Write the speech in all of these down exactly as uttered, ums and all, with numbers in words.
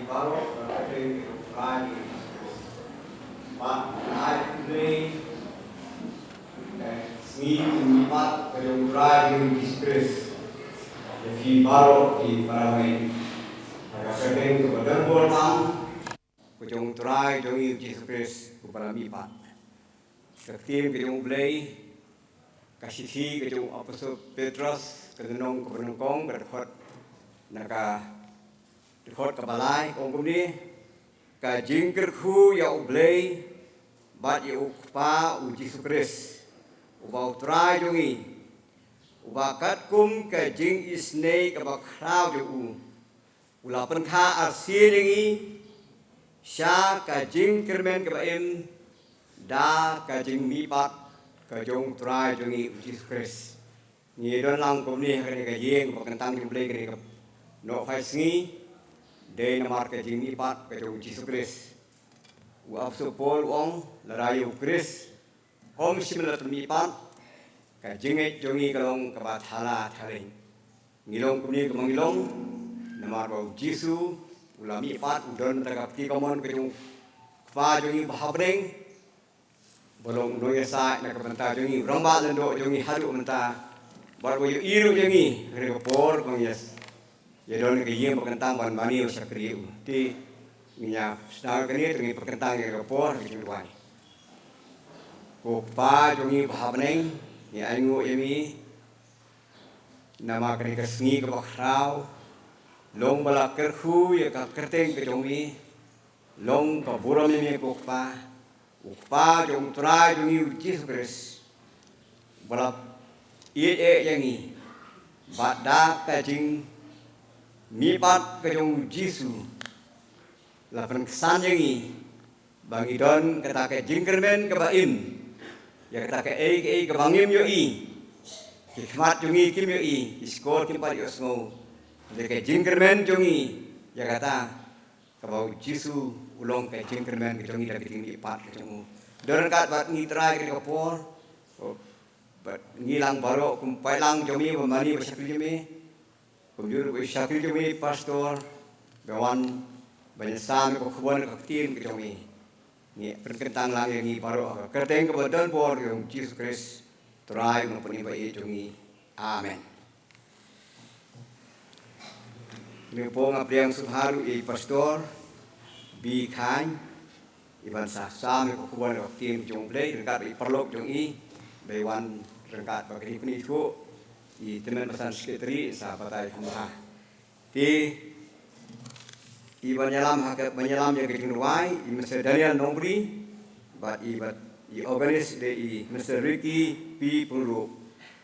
Baroh ka kyrteng ka jong U Trai jong ngi Jisu Khrist. Bad nga ai khublei ka sngi jingmihpat ka jong U Trai jong ngi Jisu Khrist ïa phi baroh ki para bangeit. Ha ka kyrteng kaba don bor tam ka jong U Trai jong ngi Jisu Khrist uba la mihpat. Ka ktien ka jong U Blei, ka shithi ka jong u Apostol Petros, ka lynnong kaba nyngkong, ka dkhot, na ka dkhot kaba lai, ka ong kumne: Ka jingkyrkhu ïa U Blei bad ïa U Kpa U Jisu Khrist, uba U Trai jong ngi, uba katkum ka jingisynei kaba khraw jong u, u la pynkha arsien ïa ngi sha ka jingkyrmen kaba im da ka jingmihpat ka jong U Trai jong ngi U Jisu Khrist. Ngi don lang kumne ha kane ka ïing ba kyntang jong U Blei kane ka noh phai sngi, dei namar ka jingmihpat ka jong U Jisu Khrist. U Apostol Paul u ong, lada ïa U Khrist ym shym la pynmihpat, ka jingngeit jong ngi ka long kaba thala thaleng. Ngi long kumne kumba ngi long namar ba U Jisu u la mihpat, u don bad ka kti kamon ka jong U Kpa jong ngi uba ha bneng, ba long u nongïasaid na ka bynta jong ngi, u rangbah lyngdoh jong ngi haduh mynta, bad ba ïohi ruh ïa ngi ha kane ka por ba ngi ïa ïa don ha ka ïing ba kyntang ban mane bad shakri ïa u. Te ngin ïa sdang kane, te ngin pyrkyntang ïa ka por ha ka jingduwai. Ko Kpa jong ngi ba ha bneng, ngi ainguh ïa me namar kane ka sngi kaba khraw, long ba la kyrkhu ïa ka kyrteng ka jong me, long ka burom ïa me ko Kpa, U Kpa jong U Trai jong ngi U Jisu Khrist, ba la ïeit eh ïa ngi, bad da ka jingmihpat ka jong U Jisu, la pynksan ïa ngi ba ngi don kata ka jingkyrmen kaba im ïa kata kaei kaei kaba ngim ïohi, ki khmat jong ngi kim ïohi, ki shkor kim pat ïohsngew, da ka jingkyrmen jong ngi ïa kata, kaba U Jisu u long ka jingkyrmen ka jong ngi da ka jingmihpat ka jong u. Don ryngkat bad ngi Trai ha kane ka por, bad ngi lang baroh kum paidlang jong me, ba mane bad shakri jong me, kumjuh ruh ki shakri jong me, pastor, ba wan ban ïasam ïa ka khubor ka ktien ka jong me. Ngi pynkyntang lang ïa ngi baroh ha ka kyrteng kaba don bor ka jong U Jisu Khrist, Trai U Nongpynim ba ïeit jong ngi. Amen. Kane ka por nga pdiang sngewbha ruh ïa i Pastor B. Khain, i ban sa sam ïa ka khubor ka ktien ka jong U Blei ryngkat bad i paralok jong i, ba i wan ryngkat bad kane ka kynhun, i tymmen basan secretary, sa batai kumba. Te i ban ïalam ha ka, ban ïalam ïa ka jingrwai, i Mister Daniel Nongbri, bad i, bad i organist dei i Mister Ricky P. Pyngrope.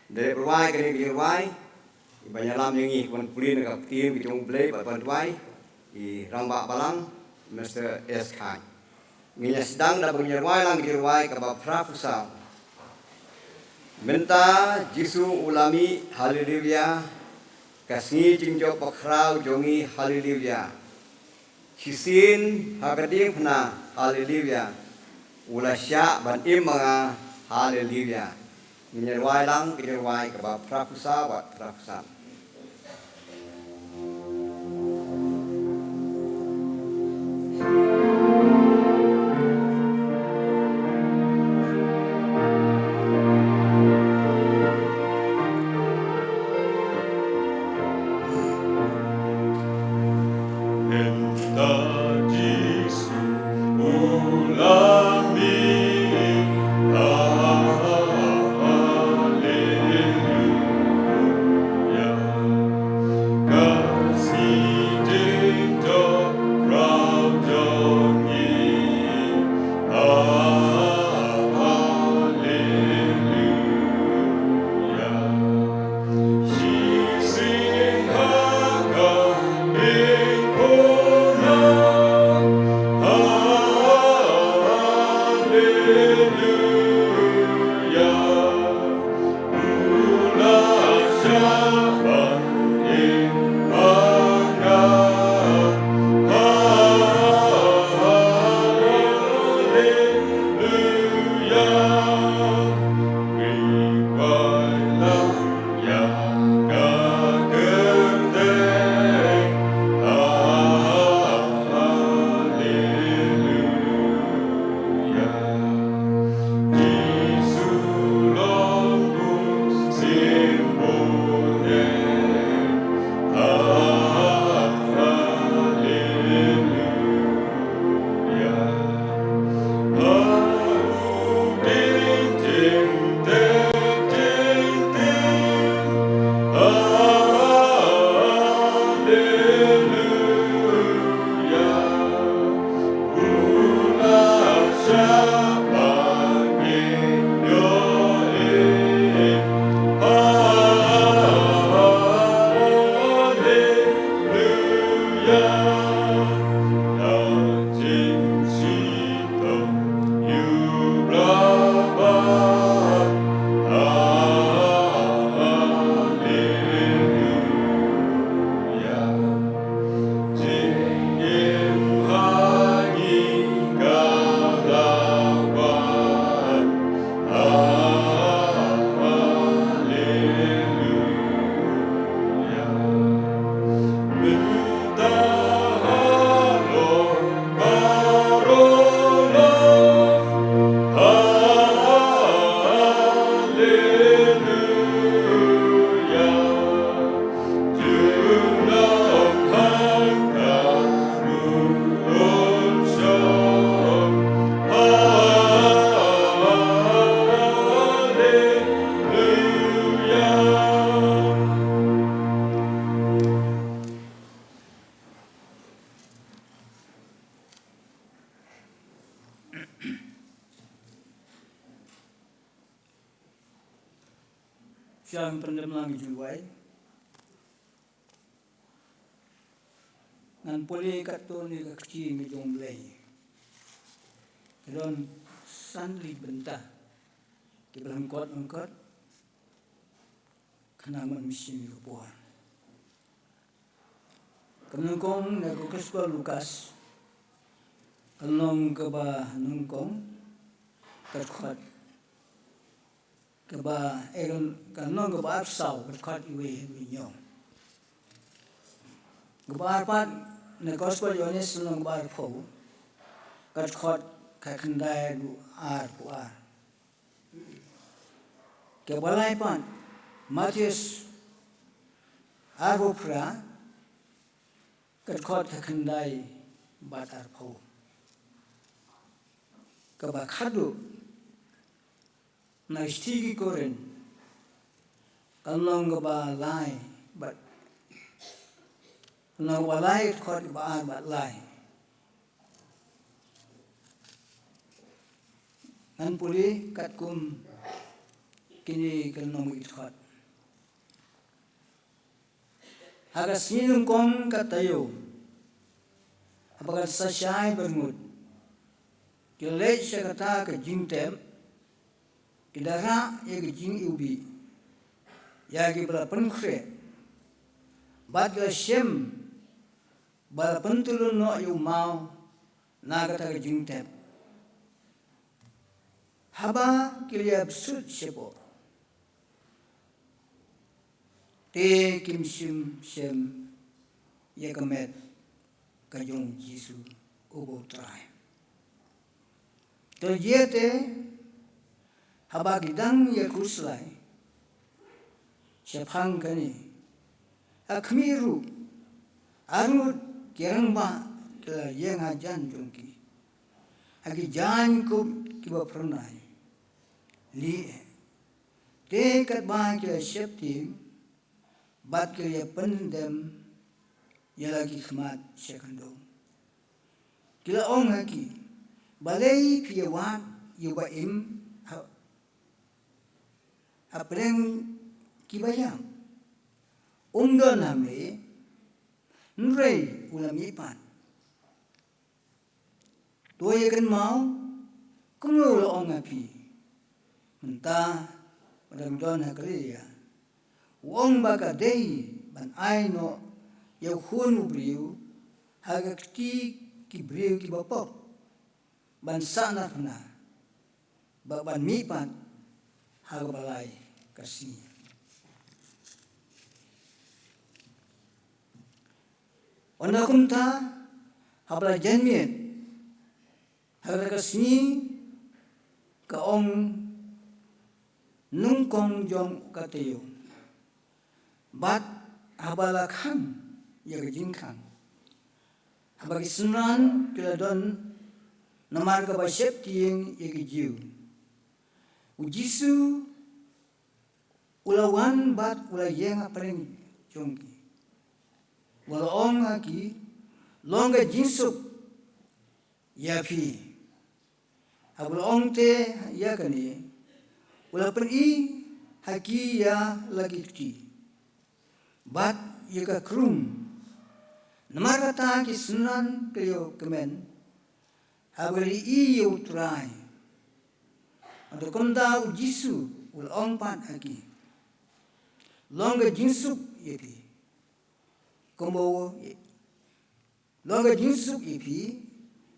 Dei ban rwai kane ka jingrwai, i ban ïalam ïa ngi ban pule na ka ktien ka jong U Blei bad ban duwai, i Rangbah Balang, Mister S. Khain. Ngin ïa sdang da ba ngin ïa rwai lang ka jingrwai kaba phra phew saw. Mynta Jisu u la mih, haleluya. Ka sngi jingjop bakhraw jong ngi, haleluya. Shisien ha ka diengphna, haleluya. U la shah ban im ma nga, haleluya. Ngin ïa rwai lang ka jingrwai kaba phra phew saw bad phra phew san. Jang pyndem lang jingduwai. Ngan pule katto katne ka ktien ka jong U Blei. Ka don san tylli ki bynta kiba lyngkot lyngkot. Khnang ban ym shim ïa ka por. Ka nyngkong na ka Gospel Lukas, ka lynnong kaba nyngkong, ka dkhot kaba, eh, ka lynnong kaba arphew saw, ka dkhot iwei haduh hynñiew. Kaba ar pat na ka Gospel Ïoannis, lynnong kaba arphew, ka dkhot ka khyndai haduh arphew ar. Kaba lai pat, Mathaios arphew phra, ka dkhot ka khyndai bad arphew. Kaba khatduh, na ka shithi ki Korinth, ka lynnong kaba lai bad, ka lynnong kaba lai, ka dkhot kaba ar bad lai. Ngan pule katkum kine ki lynnong ki dkhot. Ha ka sngi nyngkong ka taïew, haba ka sa shai byrngut, ki la leit sha kata ka jingtep, ki la rah ïa ka jingiwbih ïa kiba la pynkhreh, bad ki la shem ba la pyntylun noh ïa u maw na kata ka jingtep. Haba ki la ïa bsut shapoh, te kim shym shem ïa ka met ka jong U Jisu uba U Trai. Te ïa te, haba ki dang ïa khuslai shaphang kane, ha khmih ruh, arngut ki rangbah ki la ïeng hajan jong ki ha ki jaiñkup kiba phyrnai. Leh, te katba ki la sheptieng bad ki la ïa pyndem ïa la ki khmat sha khyndew, ki la ong ha ki, balei phi ïa wad ïa uba im ha, ha pdeng kiba ïap? Um don hangne, hynrei u la mihpat. To ïa kynmaw kumno u la ong ha phi mynta ba dang don ha Galilea. U ong ba ka dei ban ai noh ïa u Khun u briew ha ka kti ki briew kiba pop, ban sahnarphna bad ban mihpat ha kaba lai ka sngi. Ynda kumta, haba la janmiet ha kata ka sngi, ka ong nyngkong jong ka taïew, bad haba la khang ïa ka jingkhang, haba ki synran ki la don namar kaba sheptieng ïa ki Jiw, U Jisu u la wan bad u la ïeng ha pdeng jong ki. U la ong ha ki, long ka jingsuk ïa phi. Haba u la ong te ïa kane, u la pyni ha ki ïa la ki kti bad ïa ka krung. Namar kata ki synran ki la ïoh kmen haba ki la ïohi ïa U Trai. Hato kumta U Jisu u la ong pat ha ki, long ka jingsuk ïa phi. Kumba u, long ka jingsuk ïa phi,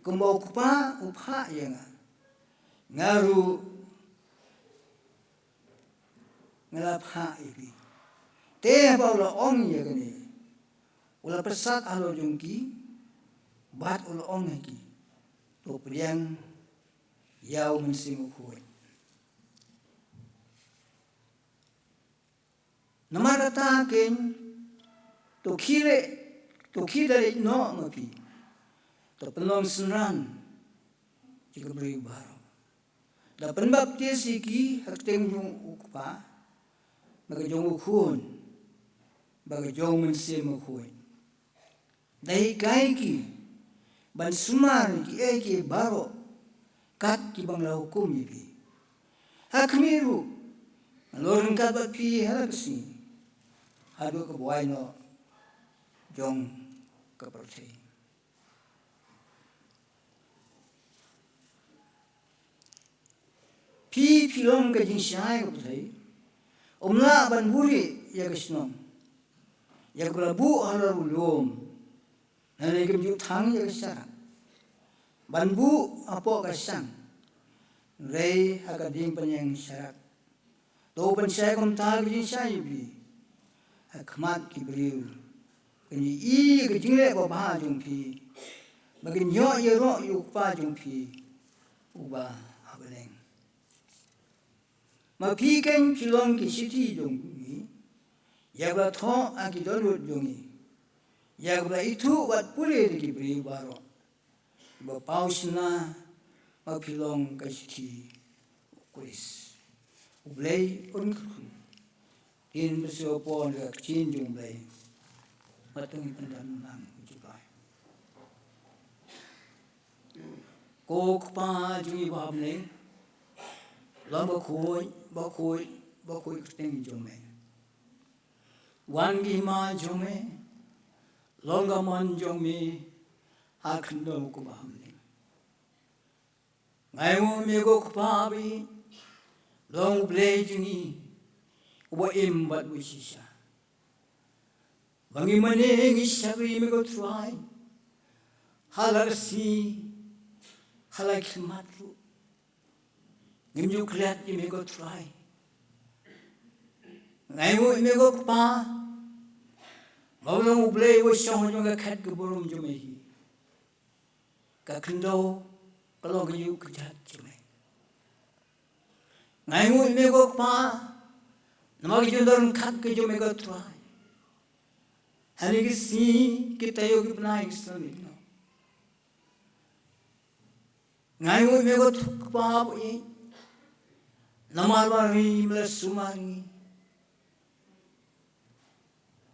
kumba U Kpa u phah ïa nga, nga ruh nga la phah ïa phi. Te haba u la ong ïa kane, u la pyrsad halor jong ki bad u la ong ha ki, to pdiang ïa U Mynsiem Bakhuid. Namar kata keiñ, to khie leh, to khie da leit noh ma phi, to pynlong synran jong ki briew baroh, da pynbaptis ïa ki ha ka kyrteng jong U Kpa, bad ka jong U Khun, bad ka jong U Mynsiem Bakhuid. Da hikai ki ban sumar ïa kiei kiei baroh kat kiba nga la hukum ïa phi. Ha khmih ruh, Ngan long ryngkat bad phi ha la ka sngi haduh ka buaid noh jong ka pyrthei. Phi, phi long ka jingshai ka pyrthei. Ym lah ban buhrieh ïa ka shnong ïa kaba la buh halor u lum, lane kim ju thang ïa ka sharak ban buh hapoh ka shang, hynrei ha ka dieng pynïeng sharak. To pynshai kumta ka jingshai ïa phi ha khmat ki briew, ba kin ïohi ïa ka jingleh babha jong phi, ba kin ïoh ïaroh ïa u Kpa jong phi uba ha bneng. Ma phi keiñ phi long ki shithi jong ngi, ïa kaba la thoh ha ki dohnud jong ngi, ïa kaba la ithuh bad pule da ki briew baroh, ba paw shynna ba phi long ka shithi u Khrist. U Blei un kyrkhu. Kin bsiew pon ka ktien jong U Blei. Bad to ngin pyndem lang u jubab. Ko Kpa jong ngi ba ha bneng, long bakhuid, bakhuid, bakhuid ka kyrteng jong me. Wan ka hima jong me, long ka mon jong me ha khyndew kumba ha bneng. Nga ainguh ïa me ko Kpa ba ïeit, long U Blei jong ngi uba im bad uba shisha. Ba ngi mane ngi shakri ïa me ko Trai ha la ka sngi, ha la ki khmat ruh. Ngim ju klet ïa me ko Trai. Nga ainguh ïa me ko Kpa ba u long U Blei uba shong ha jong ka khet ka burom jong me hi. Ka khyndew ka long ka ïing ka jait jong me. Nga ainguh ïa me ko Kpa namar ka jingdon ryngkat ka jong me ko Trai. Ha kine ki sngi, ki taïew, ki bnai ki snem, nga ainguh ïa me ko Kpa ba ïeit, namar ba me la sumar ïa ngi.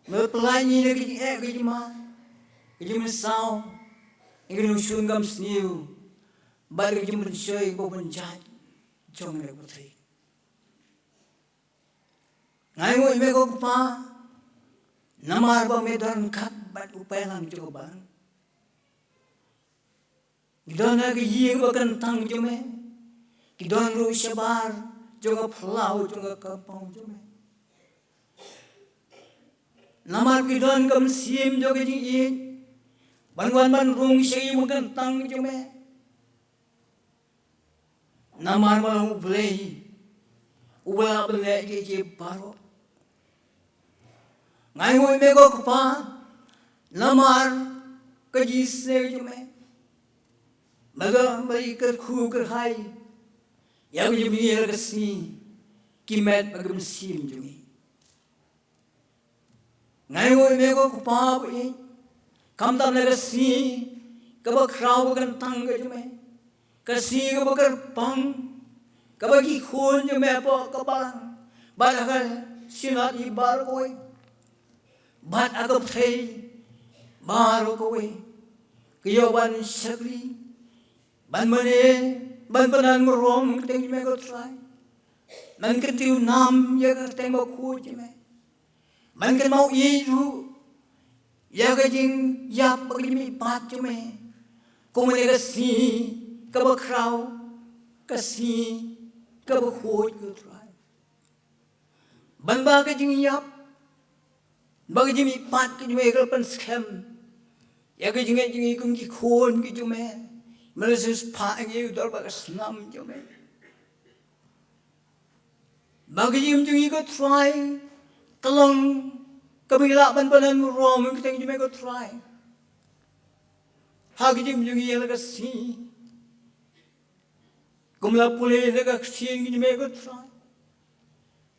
Me la pyllait ïa ngi na ka jingeh, ka jingma, ka jingmynsaw, ïa ka jingshun kam sniew bad ka jingpynshoi ba pynjait jong ngi na ka pyrthei. Nga ainguh ïa me ko Kpa namar ba me don ryngkat bad u paidlang jong ka balang. Ki don ha ka ïing ba kyntang jong me. Ki don ruh shabar jong ka phyllaw jong ka compound jong me. Namar ki don ka mynsiem jong ka jingïeit ban wan ban rung sha ïing ba kyntang jong me. Namar me long U Blei uba lah ban leh ïa kiei kiei baroh. Nga ainguh ïa me ko Kpa namar ka jingsngew jong me. Ba ka, ba i kyrkhu kyrhai ïa ka jingmih ha la ka sngi, ki met bad ka mynsiem jong ngi. Nga ainguh ïa me ko Kpa ba ïeit, khamtam na ka sngi kaba khraw ba kyntang ka jong me, ka sngi kaba kyrpang kaba ki khun jong me hapoh ka balang bad ha ka synod hi baroh kawei bad ha ka pyrthei baroh kawei, ki ïoh ban shakri, ban mane, ban pyndonburom ïa ka kyrteng jong me ko Trai, ban kyntiew nam ïa ka kyrteng bakhuid jong me, ban kynmaw ïeit ruh ïa ka jingïap bad ka jingmihpat jong me, kumne ka sngi kaba khraw, ka sngi kaba khuid ko Trai. Ban ba ka jingïap bad ka jingmihpat ka jong me ka la pynskhem ïa ka jingngeit jong ngi kum ki khun ki jong me. Me la siewspah ïa ngi ha ka dorbar ka snam jong me. Ba ka jingim jong ngi ko Trai ka long kaba ngi lah ban pyndonburom ïa ka kyrteng jong me ko Trai ha ka jingim jong ngi ïa la ka sngi. Kum la pule na ka ktien jong me ko Trai,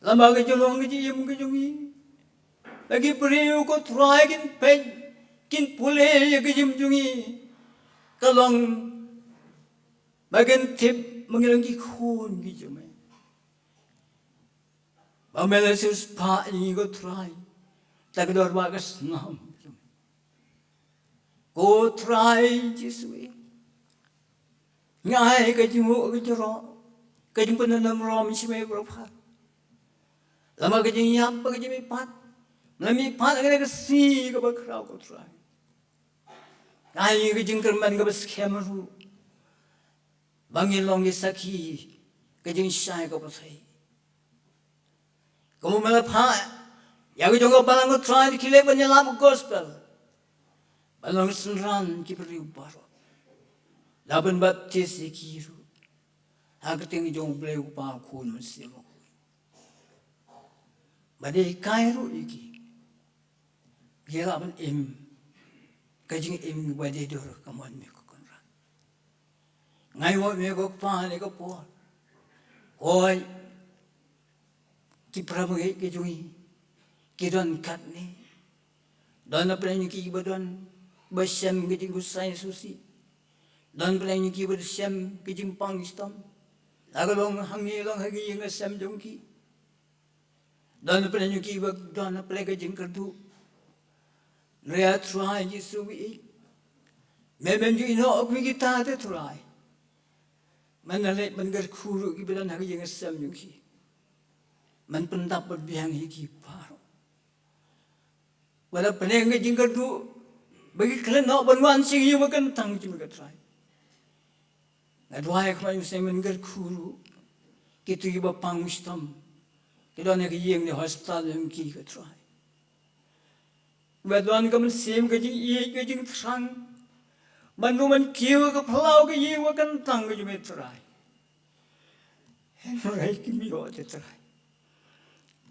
lada ka jinglong ka jingim ka jong ngi, la ki briew ko Trai kin peit, kin pule ïa ka jingim jong ngi, ka long ba kin tip ba ngi long ki khun ki jong me. Ba me la siewspah ïa ngi ko Trai, ha ka dorbar ka snam. Ko Trai Jisu, ngi ai ka jingmut, ka jingrong, ka jingpyndonkam sha me baroh. Lama ka jingïap bad ka jingmihpat, lama mihpat ha kane ka sngi kaba khraw ko Trai, ai ka jingkyrmen kaba skhem ruh ba ngin long ki sakhi ka jingshai ka pyrthei. Kumba me la phah ïa ka jong ka balang ko Trai, ki leh ban ïalap ka gospel, ban long synran ki briew baroh, la ban baptis ïa ki ruh ha ka kyrteng jong U Blei U Kpa, U Khun, U Mynsiem Bakhuid. Ba dei kai ruh ïa ki, ki lah ban im ka jingim ba dei dur ka mon me ko Kynrad. Nga ai ïa me ko Kpa ha kane ka por. Hooid, ki para bangeit ki jong ngi ki don katne. Don na pdeng jong ki ba don, ba shem ka jingkhuslai sngewsih. Don na pdeng jong ki ba shem ka jingpang shitom, la ka long hangne, long ha ka ïing ka sem jong ki. Don na pdeng jong ki ba don na pdeng ka jingkyrduh. Hynrei Trai Jisu, me, me, mem ju ïehnoh ïa kita te Trai. Men la leit ban kyrkhu ruh ïa ki ba don ha ka ïing ka sem jong ki. Men pyndap bad biang ïa ki baroh. Wat la pdeng ka jingkyrduh ba ki klet noh ban wan sha ka ïing ba kyntang jong me ko Trai. Nga duwai ko Mynsiem, men kyrkhu ruh kito ki ba pang shitom, ki don ha ka ïing ne hospital jong ki ko Trai. Ba don ka mynsiem ka jingïeit ka jingthrang ban ïoh ban kiew ha ka phyllaw ka ïing ba kyntang ka jong me Trai. Hynrei kim ïoh te Trai,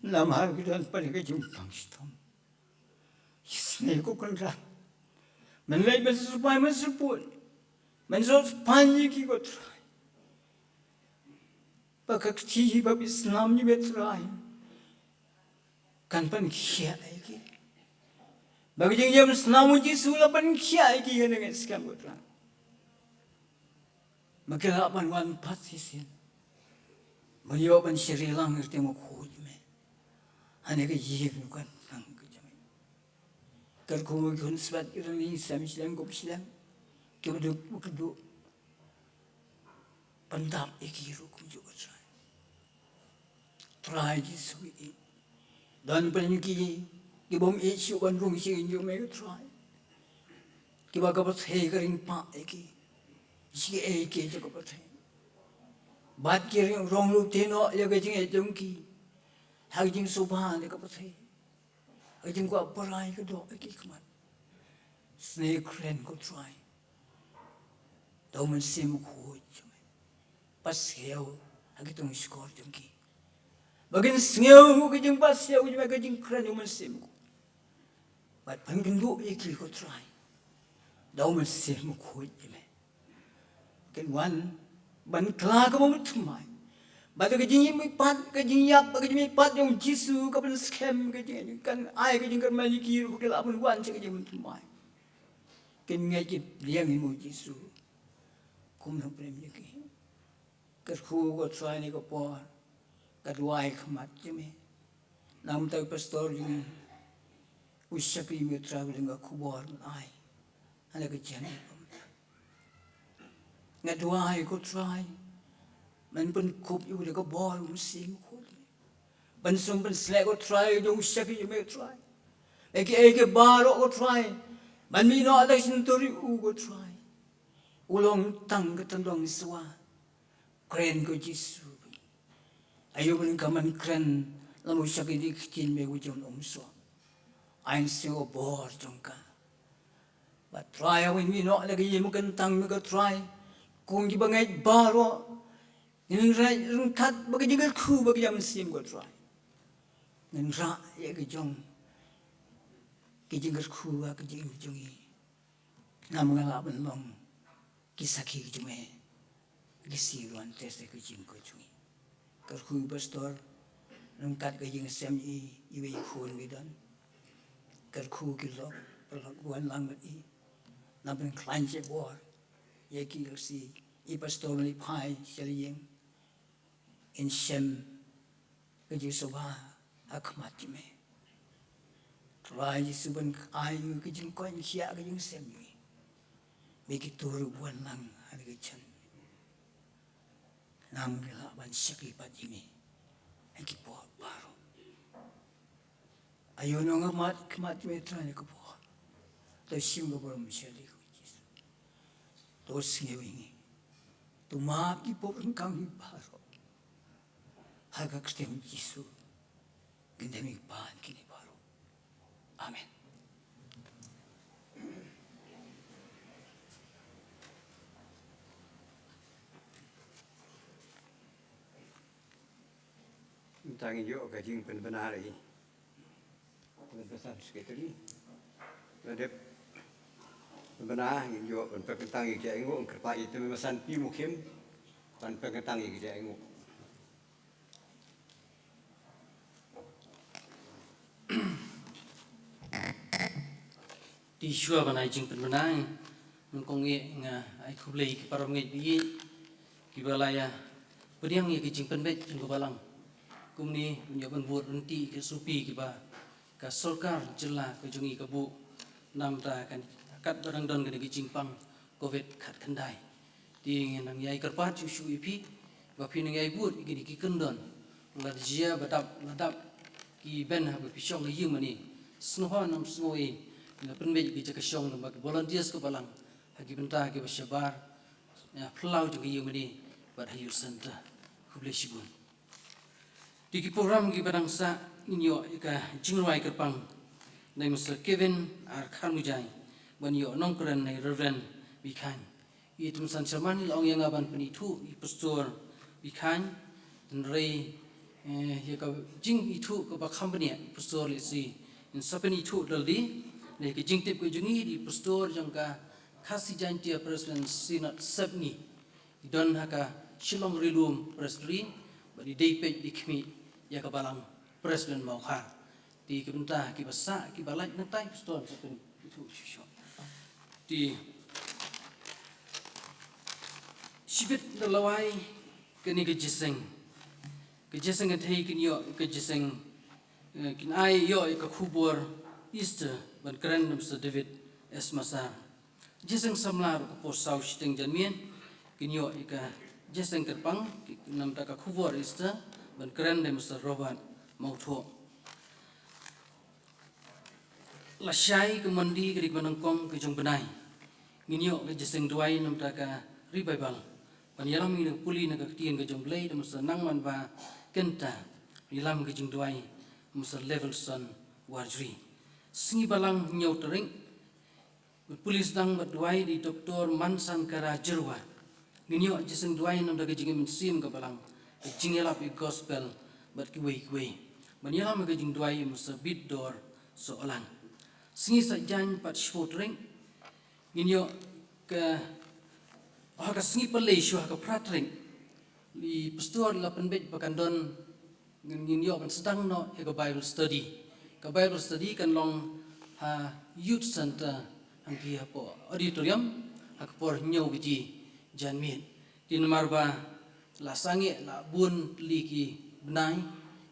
namar ki don pat ha ka jingpang shitom. Isynei ko Kynrad, men leit ban syrpai, men syrpud, men syrpai ïa ki ko Trai. Ba ka kti ba phi snam ïa me Trai kan pynkhiah ïa ki. Ba ka jingïam snam u Jisu la pynkhiah ïa ki, ngi ngeit skhem ko Trai. Ba ki lah ban wan pat shisien, ban ïoh ban shiri lang ïa ka kyrteng bakhuid jong me ha kane ka ïing ba kyntang ka jong me. Kyrkhu ïa ki khun sbet, ki rangbah, ki sem shiliang, ki sem shiliang, ki baduk bakduh, pyndap ïa ki ruh kumjuh ko Trai. Trai Jisu, ïeit. Don pdeng jong ki ki bym ïeit shuh ban rung sha ka ïing jong me ko Trai, kiba ka pyrthei ka ring pah ïa ki sha kiei kiei jong ka pyrthei. Bad ki ring rong lute noh ïa ka jingïeit jong ki ha ka jingsngewbha jong ka pyrthei, ha ka jingkwah pyrshah ka doh ha ki khmat. Isynei kren ko Trai da u Mynsiem Bakhuid jong me. Pass ïa u ha ki tong shkor jong ki, ba kin sngew ka jingpass ïa u jong me, ka jingkren u Mynsiem Bakhuid. Bad pynkynduh ïa ki ko Trai da u Mynsiem Bakhuid jong me. Kin wan ban kylla ka bym thymmai. Bad ka jingmihpat, ka jingïap, ka jingmihpat jong u Jisu ka pynskhem ka jing, kan ai ka jingkyrmen ïa ki ruh ba ki lah ban wan sha ka jingim thymmai. Kin ngeit, kin pdiang ïa u Jisu kum u Nongpynim jong ki. Kyrkhu ko Trai ha kane ka por, ka duwai khmat jong me namar uta u pastor jong ngi, u shakri me Trai, u don ka khubor ban ai ha kane ka janmiet. Nga duwai ko Trai, men pynkup ïa u da ka bor u Mynsiem Bakhuid, ban sum ban sleh ko Trai ïa u shakri me Trai, ïa kiei kiei baroh ko Trai, ban mih noh da ka shyntur ïa u ko Trai. U long tang ka tyndong shuwa. Kren ko Jisu. Aïu ban ka man kren lano shakri, ki ktien me u jong um shuwa. Ai shuwa bor jong ka. Bad Trai, aïu ban mih noh da ka ïing ba kyntang me ko Trai, kum ki bangeit baroh ngin rah ryngkat bad ka jingkyrkhu bad ka jingmynsiem ko Trai. Ngin rah ïa ka jong ka jingkyrkhu ha ka jingim jong ngi. Namar ngi lah ban long ki sakhi ki jong me, ki sngi ruh ban test ïa ka jingkyrkhu jong ngi. Kyrkhu ïa u pastor ryngkat ka jingshem, i, iwei i khun ba i don. Kyrkhu ki lok, paralok, wan lang bad i. Nang pynkhlaiñ shibor ïa ki, lehse i pastor ban leit phai sha la ïing, in shem ka jingsngewbha ha khmat jong me. Trai Jisu, ban ai ka jingkoit khiah ka jingshem jong me. Ba kito ruh wan lang ha ka jingim, nang ki lah ban shakri pat ïa me ha ki por baroh. Aïu nong amat khmat me trai ne ka por. To shim ka por me shali ko Jisu. To sngew ïa ngi. To map ki pop ryngkang hi baroh. Ha ka kyrteng Jisu. Ngin dem ïa pan kine baroh. Amen. Tang ïoh ka jingpynbna ri. Pynbna secretary. Ladep. Pynbna ïoh pynkyntang ïa ka jingïoh, kyrpad ïa te me masan pi mukhim. Pynkyntang ïa ka jingïoh. Te shuwa ban ai jingpynbna, nyngkong eh nga ai khublei ki para bangeit ba ïeit kiba la ïa pdiang ïa ki jingpynbeit jong ka balang. Kumne ban ïoh ban bud ryntih ki S O P kiba ka sorkar jylla ka jong ngi ka buh namar ka kat ba dang don kane ka jingpang covid khatkhyndai. Te ngi nang ïai kyrpad shuh shuh ïa phi ba phi nang ïai bud ïa kine ki kyndon. Lada jia ba dap, la dap ki ben haba phi shong ha ïing mane, sngewbha nym sngew ei, la pynbeit ïa ki jaka shong lyngba ki volunteers ka balang ha ki bynta kiba shabar, ïa phyllaw jong ka ïing mane bad ha Youth Centre. Khublei shibun. Te ki program kiba dang sah, ngin ïoh ïa ka jingrwai kyrpang na i Mister Kevin R Kharmujai, ban ïoh nongkren na i Reverend Bikhan. I Tumsan Sharman i la ong ïa nga ban pynithuh ïa i Pastor Bikhan, hynrei, eh, ïa ka jingithuh kaba kham bniah i Pastor Lehse in sa pynithuh da lade. Ïa ka jingtip ka jong ngi, i Pastor jong ka Khasi Jaintia Presbyterian Synod Sepngi, i don ha ka Shillong Rilum Presbytery, bad i dei peit dei khmih ïa ka balang Presbyterian Mawkhar. Te ki bynta kiba sah kiba lait na tai Pastor sa pynithuh shuh shuh. Te shibit da lawei kane ka jingïaseng. Ka jingïaseng kynthei kin ïoh ka jingïaseng, eh, kin ai ïoh ka khubor Easter ban kren na Mister David S Masar. Jingïaseng samla ruh ka por saw shiteng janmiet kin ïoh ïa ka jingïaseng kyrpang, ki, namar ka khubor Easter ban kren da Mister Robert Mawthoh. Lashai ka Monday ka dei ka ba nyngkong ka jong u bnai, ngin ïoh ka jingïaseng duwai namar ka revival. Ban ïalam ïa ka pule na ka ktien ka jong u Blei da Mister Nangmanba Kynta, ïalam ka jingduwai Mister Levelson Warjri. Sngi Balang hynñiew tarik, pule sdang bad duwai da i Doctor Mansankara Jyrwa. Ngin ïoh jingïaseng duwai namar ka jingim mynsiem ka balang, ka jingïalap ïa ka gospel bad kiwei kiwei. Ban ïalam ïa ka jingduwai ïa Mister Bitdor Sohlang. Sngi Saitjaiñ pat shiphew tarik, ngin ïoh ka, ha ka sngi Palei shuwa ha ka phra tarik, i Pastor la pynbeit ba kan don, ngin, ngin ïoh ban sdang noh ïa ka Bible study. Ka Bible study kan long ha Youth Centre, hangtei hapoh auditorium, ha ka por hynñiew baje janmiet. Te namar ba la sangeh la bun tylli ki bnai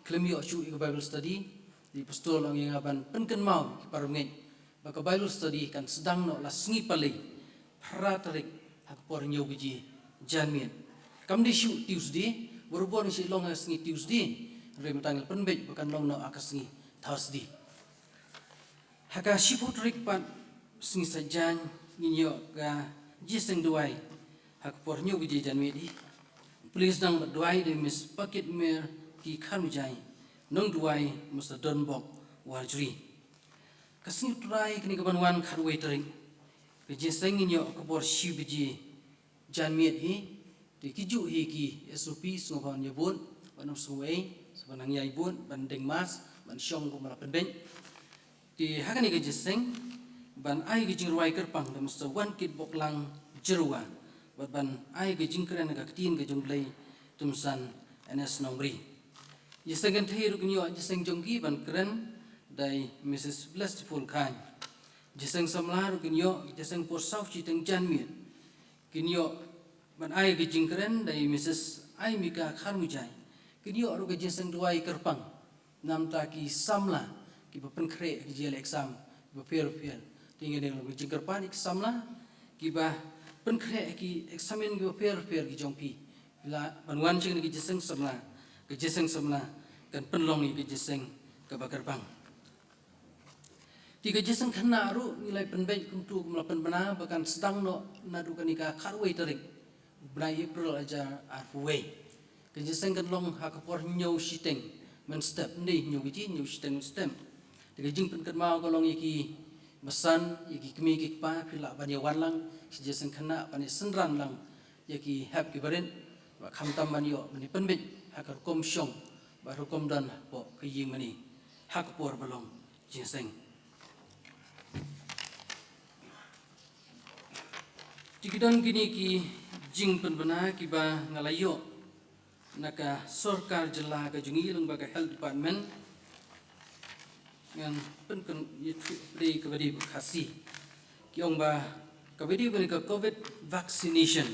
khlem ïoh shuh ïa ka Bible study, i Pastor la ong ïa nga ban pynkynmaw ïa ki para bangeit ba ka Bible study kan sdang noh la sngi Palei, phra tarik, ha ka por hynñiew baje janmiet. Kam dei shuh Tuesday, barabor ngi shu long ha ka sngi Tuesday, hynrei mynta ngi la pynbeit ba kan long noh ha ka sngi Thursday. Ha ka shiphew tarik pat, sngi Saitjaiñ, ngin ïoh ka jingïaseng duwai ha ka por hynñiew baje janmiet hi. Pule sdang bad duwai da i Miss Pakitmerki Kharmujai, nongduwai Mister Donbok Warjri. Ka sngi U Trai kane ka ban wan, khatwei tarik, ka jingïaseng ngin ïoh ka por shi baje janmiet hi. Te kijuh hi ki S O P, sngewbha ban ïa bud, ban ym sngew ei, sngewbha ban ïa bud, ban deng mask, ban shong kumba la pynbeit. Te ha kane ka jingïaseng, ban ai ka jingrwai kyrpang da Mister Wankitboklang Jyrwa, bad ban ai ka jingkren ha ka ktien ka jong u Blei, Tumsan N S Nongri. Jingïaseng kynthei ruh kin ïoh jingïaseng jong ki ban kren da i Missus Blessful Khan. Jingïaseng samla ruh kin ïoh jingïaseng por saw shiteng janmiet. Kin ïoh ban ai ka jingkren da i Missus Aimika Kharmujai. Kin ïoh ruh ka jingïaseng duwai kyrpang namar ki samla kiba pynkhreh ki jingïaleh exam kiba pher pher. Te ngin ïa long ka jingkyrpad ïa ki samla kiba pynkhreh ki eksamin kiba pher pher ki jong phi. La ban wan sha kane ka jingïaseng samla, ka jingïaseng samla kan pynlong ïa ka jingïaseng kaba kyrpang. Te ka jingïaseng khynnah ruh ngi la pynbeit kumta kum la pynbna ba kan sdang noh naduh kane ka khatwei tarik bnai April hajar arphew wei. Ka jingïaseng kan long ha ka por hynñiew shiteng mynstep, ym dei hynñiew baje, hynñiew shiteng mynstep. Te ka jingpynkynmaw ka long ïa ki basan, ïa ki kmie ki kpa, phi lah ban ïa wan lang sha jingïaseng khynnah ban ïa synran lang ïa ki hep ki barit, bad khamtam ban ïoh ban ïa pynbeit ha ka rukom shong bad rukom don hapoh ka ïing mane ha ka por ba long jingïaseng. Te ki don kine ki jingpynbna kiba nga la ïoh na ka sorkar jylla ka jong ngi lyngba ka Health Department. Ngan pynkynmaw ïa ka video kaba dei ba Khasi. Ki ong ba kaba dei ba ka covid vaccination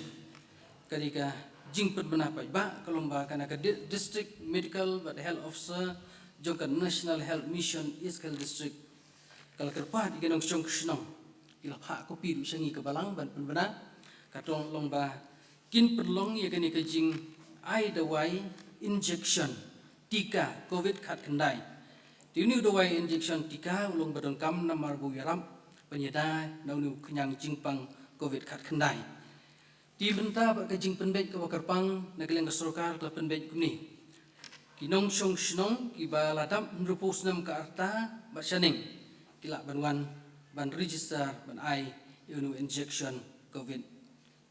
ka dei ka jingpynbna paidbah, ka long ba ka na ka di-, District Medical bad Health Officer jong ka National Health Mission East Khasi Hills District ka la kyrpad ïa ki nongshong shnong, ki la phah kopi ruh sha ngi ka balang ban pynbna, ka tong long ba kin pynlong ïa kane ka jingai dawai injection tika covid khatkhyndai. Te une u dawai injection tika u long ba donkam namar ba u ïarap ban ïada na une u khñiang jingpang covid khatkhyndai. Te mynta bad ka jingpynbeit kaba kyrpang na ka liang ka sorkar ka la pynbeit kumne. Ki nongshong shnong kiba la dap hynriewphew snem ka rta bad shaneng ki lah ban wan ban register ban ai ïa une u injection covid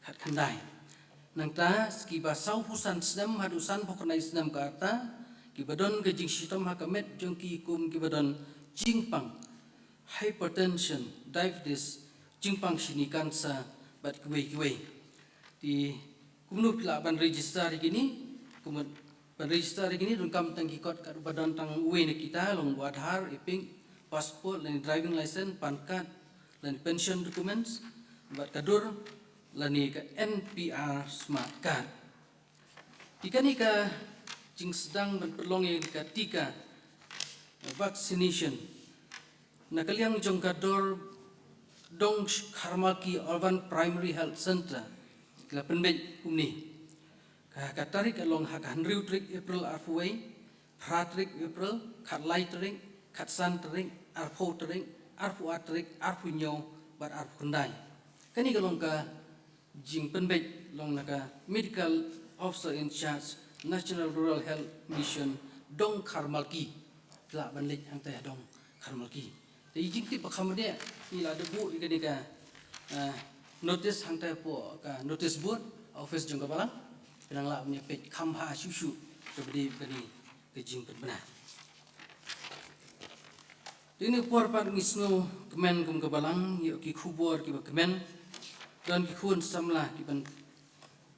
khatkhyndai. Nangta kiba sawphew san snem haduh sanphew khyndai snem ka rta, kiba don ka jingshitom ha ka met jong ki kum kiba don jingpang hypertension, diabetes, jingpang shini, cancer bad kiwei kiwei. Te kumno phi lah ban register ïa kine? Kumno ban register ïa kine? Donkam tang ki kot kaba don tang uwei na kita, long u Aadhaar, EPIC, passport lane driving license, PAN card lane pension documents, bad ka dur lane ka NPR smart card. Te kane ka jingsdang ban pynlong ïa ka tika vaccination na ka liang jong ka Dor-, Dongkharmalki Urban Primary Health Centre ki la pynbeit kumne. Ka, ka tarik ka long ha ka hynriew tarik April arphew wei, phra tarik April, khatlai tarik, khatsan tarik, arphew tarik, arphew ar tarik, arphew hynñiew bad arphew khyndai. Kane ka long ka jingpynbeit long na ka Medical Officer in Charge, National Rural Health Mission, Dongkharmalki. Phi lah ban leit hangtai ha Dongkharmalki. Te i jingtip ba kham bniah, i la da buh i kane ka, ah, notice hangtai hapoh ka notice board, office jong ka balang. Phi nang lah ban ïa peit kham bha shuh shuh kaba dei ba dei ka jingpynbna. Te ine por pat ngi sngewkmen kum ka balang ïa ki khubor kiba kmen. Don ki khun samla kiban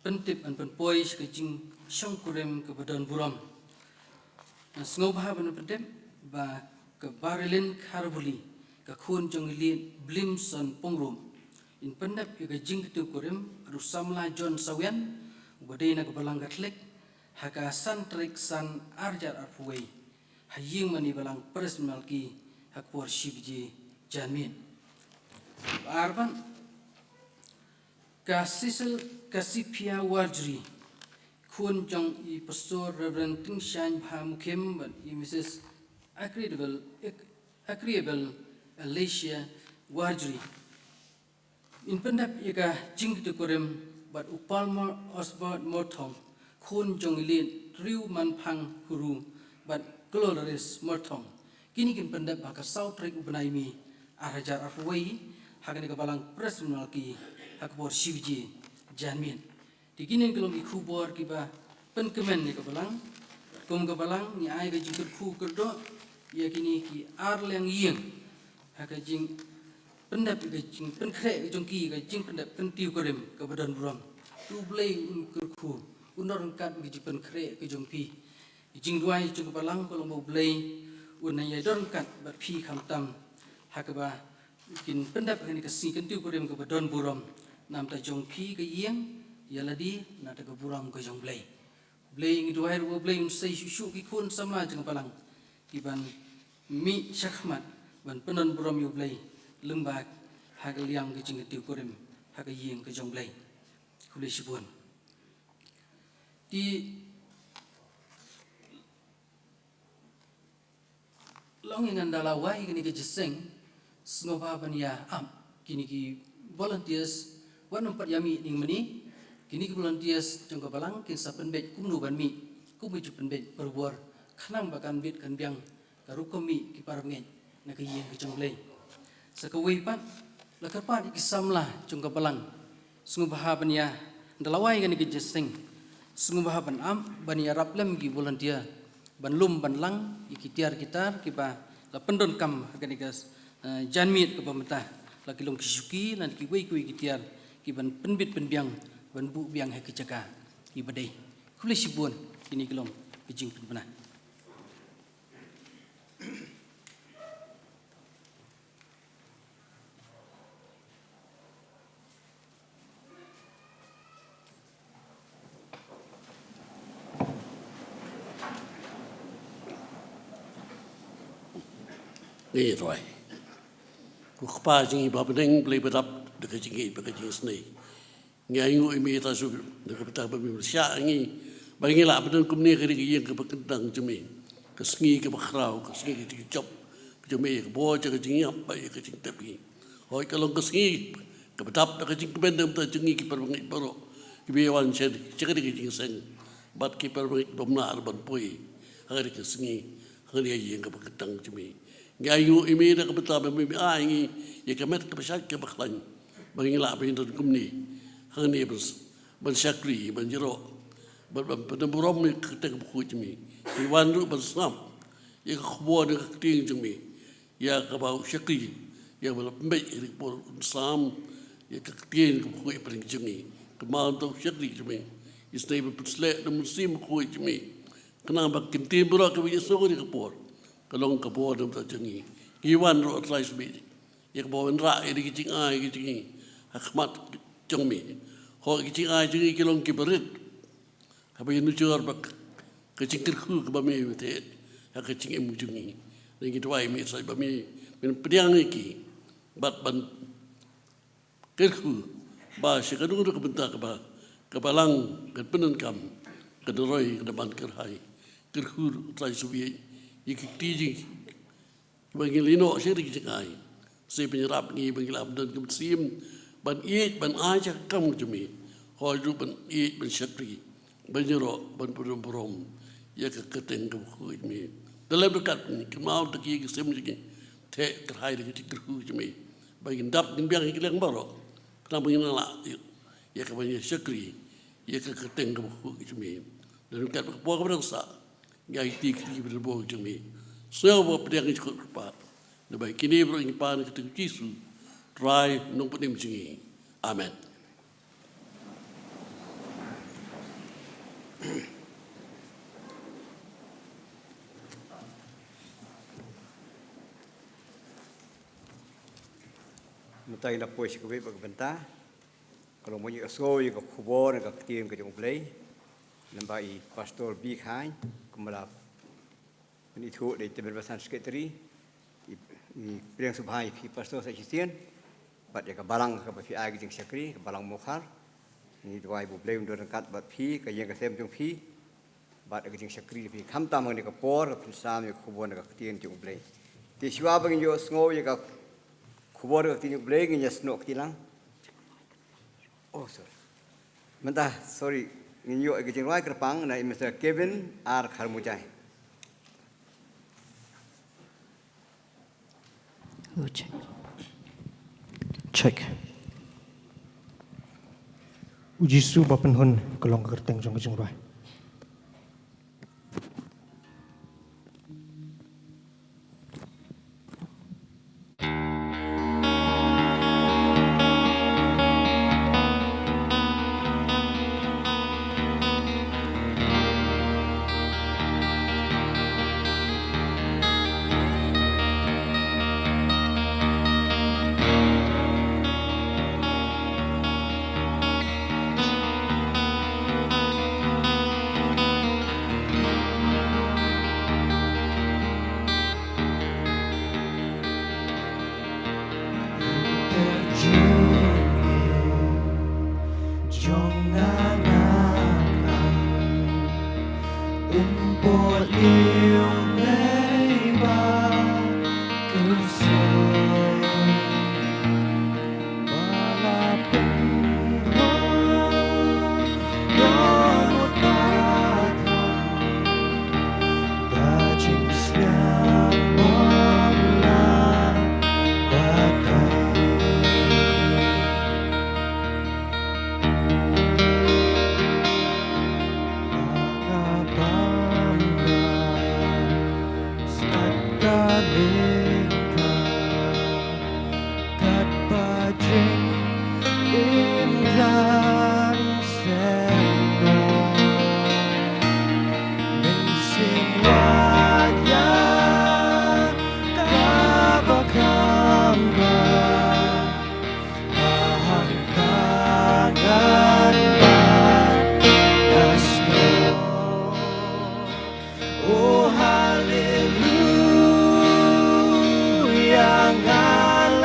pyntip ban pynpoi sha ka jingshongkurim kaba don burom. Nga sngewbha ban pyntip ba ka Barilin Kharbuli, ka khun jong i Liet Blimson Pyngrope, in pyndep ïa ka jingkiew kurim bad u samla John Sawian uba dei na ka balang Katholik ha ka san tarik san arhajar arphew wei ha ïing mane balang Presbyterian Malki ha ka por shi baje janmiet. Ar ban ka Cecil Kasipia Warjri, khun jong i Pastor Reverend Tingshan Bha Mukhim bad i Missus Agreeable, Agreeable Alicia Warjri. In pyndep ïa ka jingkiew kurim bad u Palmer Osbert Morthong, khun jong i Liet Riewmanphang Huru bad Dolores Morthong. Kine kin pyndep ha ka saw tarik u bnai May arhajar arphew wei ha kane ka balang Presbyterian Malki ha ka por shi baje janmiet. Te kine ki long ki khubor kiba pynkmen ïa ka balang. Kum ka balang ngi ai ka jingkyrkhu kyrdoh ïa kine ki ar liang ïing ha ka jingpyndep, ïa ka jingpynkhreh ka jong ki, ka jingpyndep kyntiew kurim kaba don burom. To U Blei un kyrkhu, un don ryngkat ka jingpynkhreh ka jong phi. Ka jingduwai jong ka balang ka long ba U Blei un nang ïa don ryngkat bad phi khamtam ha kaba kin pyndep ha kane ka sngi kyntiew kurim kaba don burom, na bynta jong phi ka ïing, ïa lade na bynta ka burom ka jong U Blei. U Blei ngi duwai ruh ba U Blei un sei shuh shuh ki khun samla jong ka balang kiban mih shakhmat ban pyndon burom ïa U Blei lyngba ha ka liang ka jingkyntiew kurim ha ka ïing ka jong U Blei. Khublei shibun. Te long ïa ngan da la wai kane ka jingïaseng, Sngewbha ban ïa ap kine ki volunteers, wat nym pat ïa mih ning mane. Kine ki volunteers jong ka balang kin sa pynbeit kumno ban mih, kumno ju pynbeit barabor, khnang ba kan bit kan biang ka rukom mih ki para bangeit na ka ïing ka jong U Blei. Sa kawei pat, la kyrpad ïa ki samla jong ka balang, sngewbha ban ïa, da la wai kane ka jingïaseng, sngewbha ban ap, ban ïarap lem ki volunteer ban lum ban lang ïa ki tiar ki tar kiba la pyndonkam ha kane ka, eh, janmiet kaba mynta, la ki long ki shuki, lane kiwei kiwei ki tiar kiban pynbit pynbiang, ban buh biang ha ki jaka kiba dei. Khublei shibun, kine ki long ki jingpynbna. Ngi duwai. Ko Kpa jong ngi ba ha bneng, Blei ba dap da ka jingïeit bad ka jingisynei. Ngi ainguh ïa me Trai Jisu na ka bynta ba me pynshah ïa ngi ba ngi lah ban don kumne ha kane ka ïing kaba kyntang jong me. Ka sngi kaba khraw, ka sngi ka jingjop ka jong me, ïa ka bor jong ka jingïap bad ïa ka jingtep ngi. Hooid, ka long ka sngi kaba dap da ka jingkmen na ka bynta jong ngi ki para bangeit baroh kiba ïa wan sha, sha kane ka jingïaseng, bad ki para bangeit bym lah ruh ban poi ha kane ka sngi ha kane ka ïing kaba kyntang jong me. Ngi ainguh ïa me na ka bynta ba me, me ai ïa ngi ïa ka met kaba shait kaba khlaiñ ba ngi lah ban don kumne hangne ban, ban shakri, ban ïaroh, ban, ban pynburom ïa ka kyrteng kaba khuid jong me. Ngi wan ruh ban sngap ïa ka khubor na ka ktien jong me, ïa kaba u shakri, ïa kaba la pynbeit ïa ka por un sam ïa ka ktien kaba khuid jong me. Kynmaw to u shakri jong me, isynei ban pynsleh da u Mynsiem Bakhuid jong me, khnang ba ka ktien baroh kaba ngi ïasngew ha kane ka por ka long ka bor na ka bynta jong ngi. Ngi wan ruh, Trai Jisu, ïa kaba wanrah ïa ki jingai ki jong ngi ha khmat jong me. Hooid, ki jingai jong ngi ki long kiba rit, haba ïanujor bad ka jingkyrkhu kaba me, me thied ha ka jingim jong ngi. Ngi duwai ïa me Trai ba me, men pdiang ïa ki bad ban kyrkhu ba sha kano kano ka bynta kaba ka balang kan pyndonkam, kan roi, kan ban kyrhai. Kyrkhu Trai Jisu ïa ki kti jong ngi ba ngin ïehnoh sha kine ki jingai. Sa pynïarap ngi ba ngin lah ban don ka mynsiem ban ïeit, ban ai sha ka kam jong me. Hooid ruh ban ïeit, ban shakri, ban ïaroh, ban pynburom ïa ka kyrteng kaba khuid jong me. Da lem ryngkat ngi kynmaw ïa ki, ki sem jong ngi, theh kyrhai da ka jingkyrkhu jong me ba ngin dap ngin biang ïa ki liang baroh, khnang ba ngin lah ïa kaba ngin shakri ïa ka kyrteng kaba khuid jong me. Da lem ryngkat ka por kaba dang sah, ngi aiti ki kti kiba bor jong me. Sngewbha pdiang ïa ngi, ko Kpa. Naba ïa kine baroh ngi pan ha ka kyrteng Jisu, Trai Nongpynim jong ngi. Amen. Mynta ngin ïa poi sha kawei pat ka bynta. Ka long ban ïohsngew ïa ka khubor na ka ktien ka jong U Blei. Lyngba i Pastor B. Khain, kumba la pynithuh da i Chairperson Secretary, i, i pdiang sngewbha ïa phi Pastor sa shisien, bad ïa ka balang kaba phi ai ka jingshakri, ka balang Mawkhar. Ngi duwai ba U Blei un don ryngkat bad phi, ka ïing ka sem jong phi, bad ka jingshakri jong phi khamtam ha kane ka por, ka phin sam ïa ka khubor na ka ktien jong U Blei. Te shuwa ba ngin ïohsngew ïa ka khubor na ka ktien jong U Blei, ngin ïa snoh kti lang. Oh, sorry. Mynta, sorry, ngin ïoh ïa ka jingrwai kyrpang na i Mister Kevin R. Kharmujai. Oh, check. Check. U Jisu ba pynhun ka long ka kyrteng jong ka jingrwai.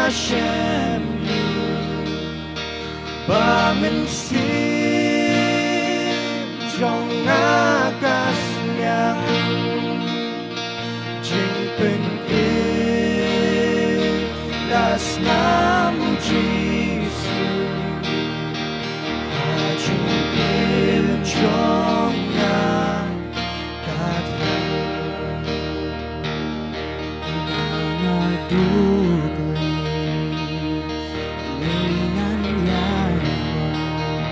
Hashem, ba mynsiem jong nga ka sliang, jingpynim da snam u Jisu, ha jingim jong nga. Ka thiang. Nga duk lei, lei ngan ïai wan.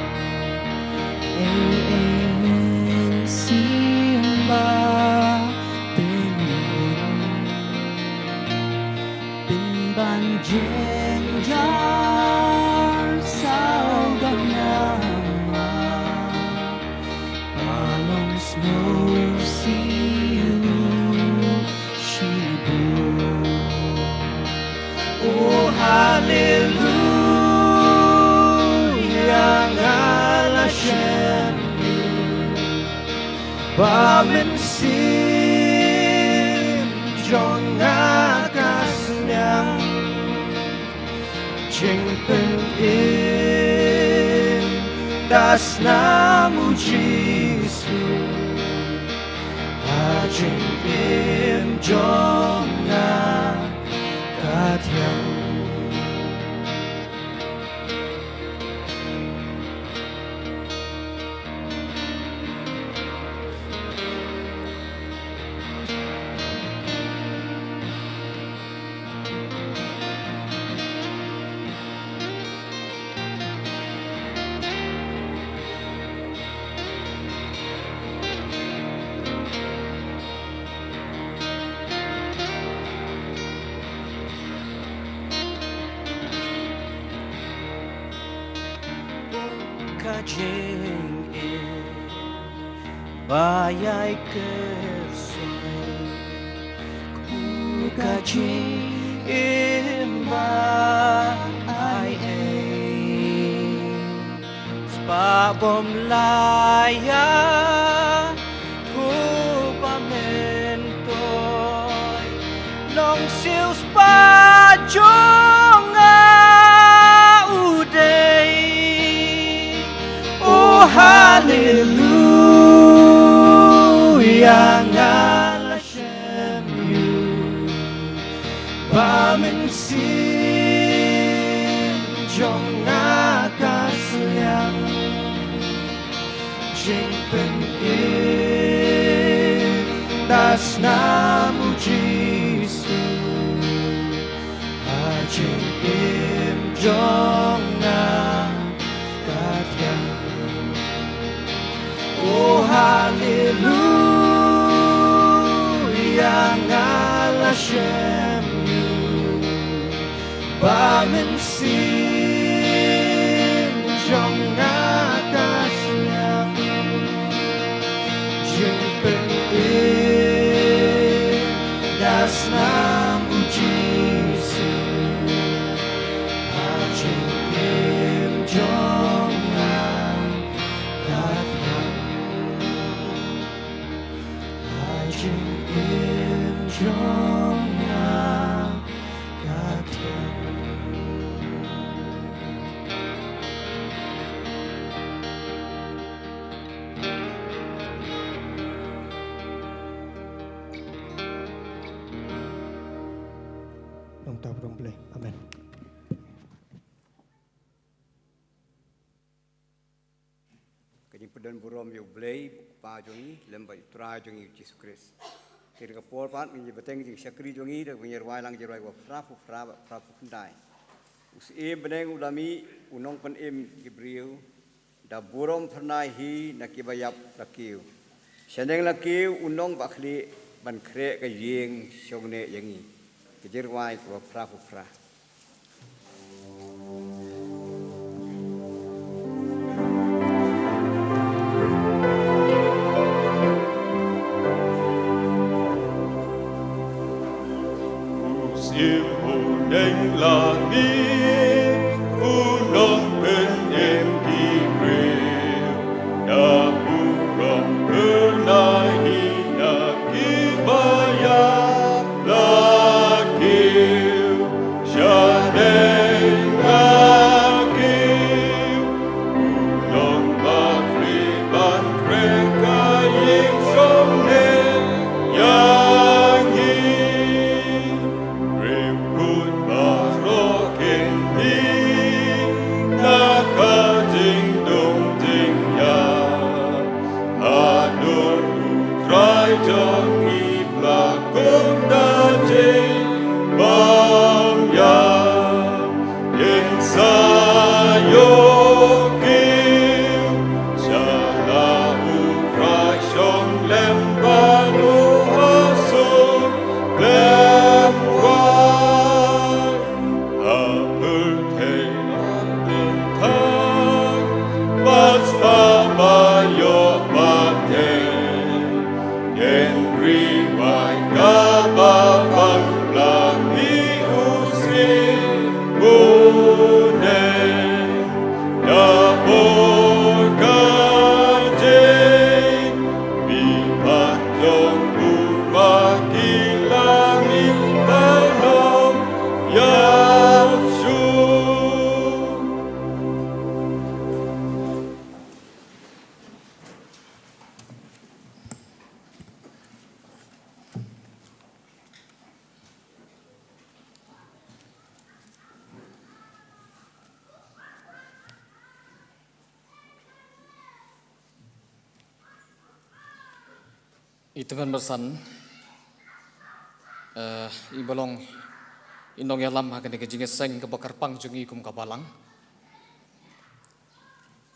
Ei, ei, mynsiem ba pynban, pynban jynjar saw gam namar. Along snow siu shibu. Oh, haleluya, nga la shem. Ba mynsiem jong nga ka sliang. Jingpynim da snam u Jisu, ha jingim jong nga ka thiang. Ka jingim ba ïai kyrsoi, ka jingim ba ai ei. Spah bym la ïa thuh ba myntoi, long siew spah jong nga u dei. Oh, haleluya, nga la shem ïa u. Ba mynsiem jong nga ka sliang, jingpynim da snam u Jisu, ha jingim jong nga ka thiang. Oh, haleluya, nga la shem ïa u. Ba mynsiem jong nga ka sliang, jingpynim da snam u Jisu, ha jingim jong nga ka thiang. Ha jingim jong nga ka thiang. Nongthaw burom Blei. Amen. Ka jingpyndon burom ïa U Blei, U Kpa jong ngi, lem bad U Trai jong ngi U Jisu Khrist. Te ha kane ka por pat ngin ïa bteng jingshakri jong ngi da kaba ngin ïa rwai lang jingrwai kaba phra phew phra bad phra phew khyndai. U Syiem bneng u la mih, u nongpynim ki briew, da burom phyrnai hi na kiba ïap la kiew. Shaneng la kiew u nongbakhlieh ban khreh ka ïing shongneh ïa ngi. Ka jingrwai kaba phra phew phra. U Syiem bneng la mih, u nongpynim ki briew, da burom phyrnai hi na kiba ïap la kiew. Sha I tymmen basan, eh, i ba long i nongïalam ha kane ka jingïaseng kaba kyrpang jong i kum ka balang.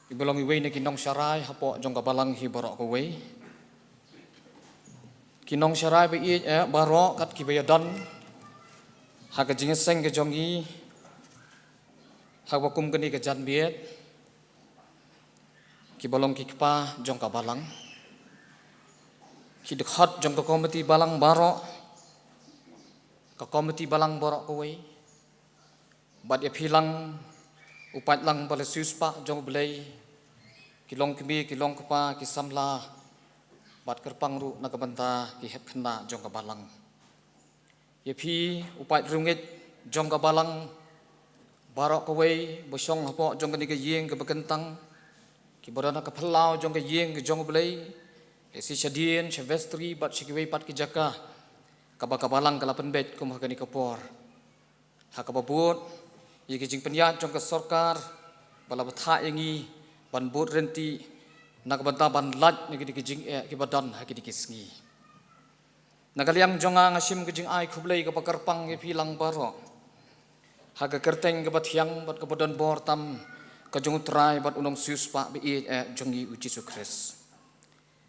I ba long iwei na ki nongsharai hapoh jong ka balang hi baroh kawei. Ki nongsharai ba ïeit, eh, baroh kat kiba ïadon ha ka jingïaseng ka jong i ha kaba kum kane ka janmiet. Kiba long ki kpa jong ka balang, ki dkhot jong ka komiti balang baroh, ka komiti balang baroh kawei, bad ïa phi lang u paidlang ba la siewspah jong U Blei, ki longkmie, ki longkpa, ki samla, bad kyrpang ruh na ka bynta ki hep khynnah jong ka balang. Ïa phi u paidriewngeit jong ka balang baroh kawei ba shong hapoh jong kane ka ïing kaba kyntang, kiba don ha ka phyllaw jong ka ïing ka jong U Blei, lehse shadien, sha vestry bad sha kiwei pat ki jaka kaba ka balang ka la pynbeit kum ha kane ka por. Ha kaba bud ïa ki jingpynïaid jong ka sorkar ba la bthah ïa ngi ban bud ryntih na ka bynta ban lait na kine ki jingeh kiba don ha kine ki sngi. Na ka liang jong nga, nga shim ka jingai khublei kaba kyrpang ïa phi lang baroh ha ka kyrteng kaba thiang bad kaba don bor tam ka jong U Trai bad U Nongsiewspah ba ïeit eh jong ngi U Jisu Khrist.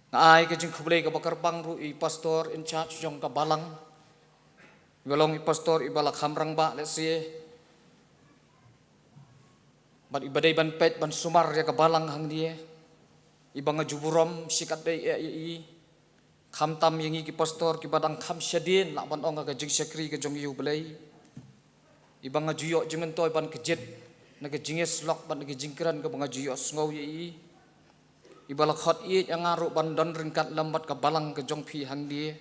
Nga ai ka jingkhublei kaba kyrpang ruh ïa i pastor in charge jong ka balang, i ba long i pastor i ba la kham rangbah lehse, bad i ba dei ban peit ban sumar ïa ka balang hangne, i ba nga ju burom shikatdei eh ïa i. Khamtam ïa ngi ki pastor kiba dang kham shadien lah ban ong ha ka jingshakri ka jong i U Blei, i ba nga ju ïoh jingmyntoi ban kjit na ka jingïasyllok bad na ka jingkren kaba nga ju ïohsngew ïa i, i ba la khot ïeit ïa nga ruh ban don ryngkat lem bad ka balang ka jong phi hangne.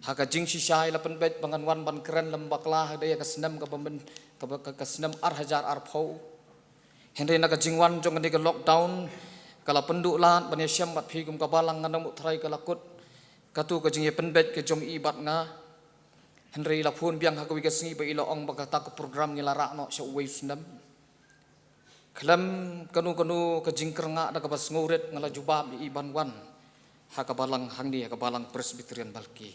Ha ka jingshisha i la pynbeit ba ngan wan ban kren lem bakla ha ka dei ka snem kaba myn-, kaba, ka, ka snem ar hajar arphew. Hynrei na ka jingwan jong kane ka lockdown, ka la pynduh lad ban ïashem bad phi kum ka balang. Ngan ong U Trai ka la kut katto ka jingïapynbeit ka jong i bad nga. Hynrei i la phone biang ha kawei ka sngi ba i la ong ba kata ka program ngi la rah noh sha uwei u snem. Khlem kano kano ka jingkyrngah da kaba sngewrit nga la jubab ïa i ban wan ha ka balang hangne, ha ka balang Presbyterian Balki.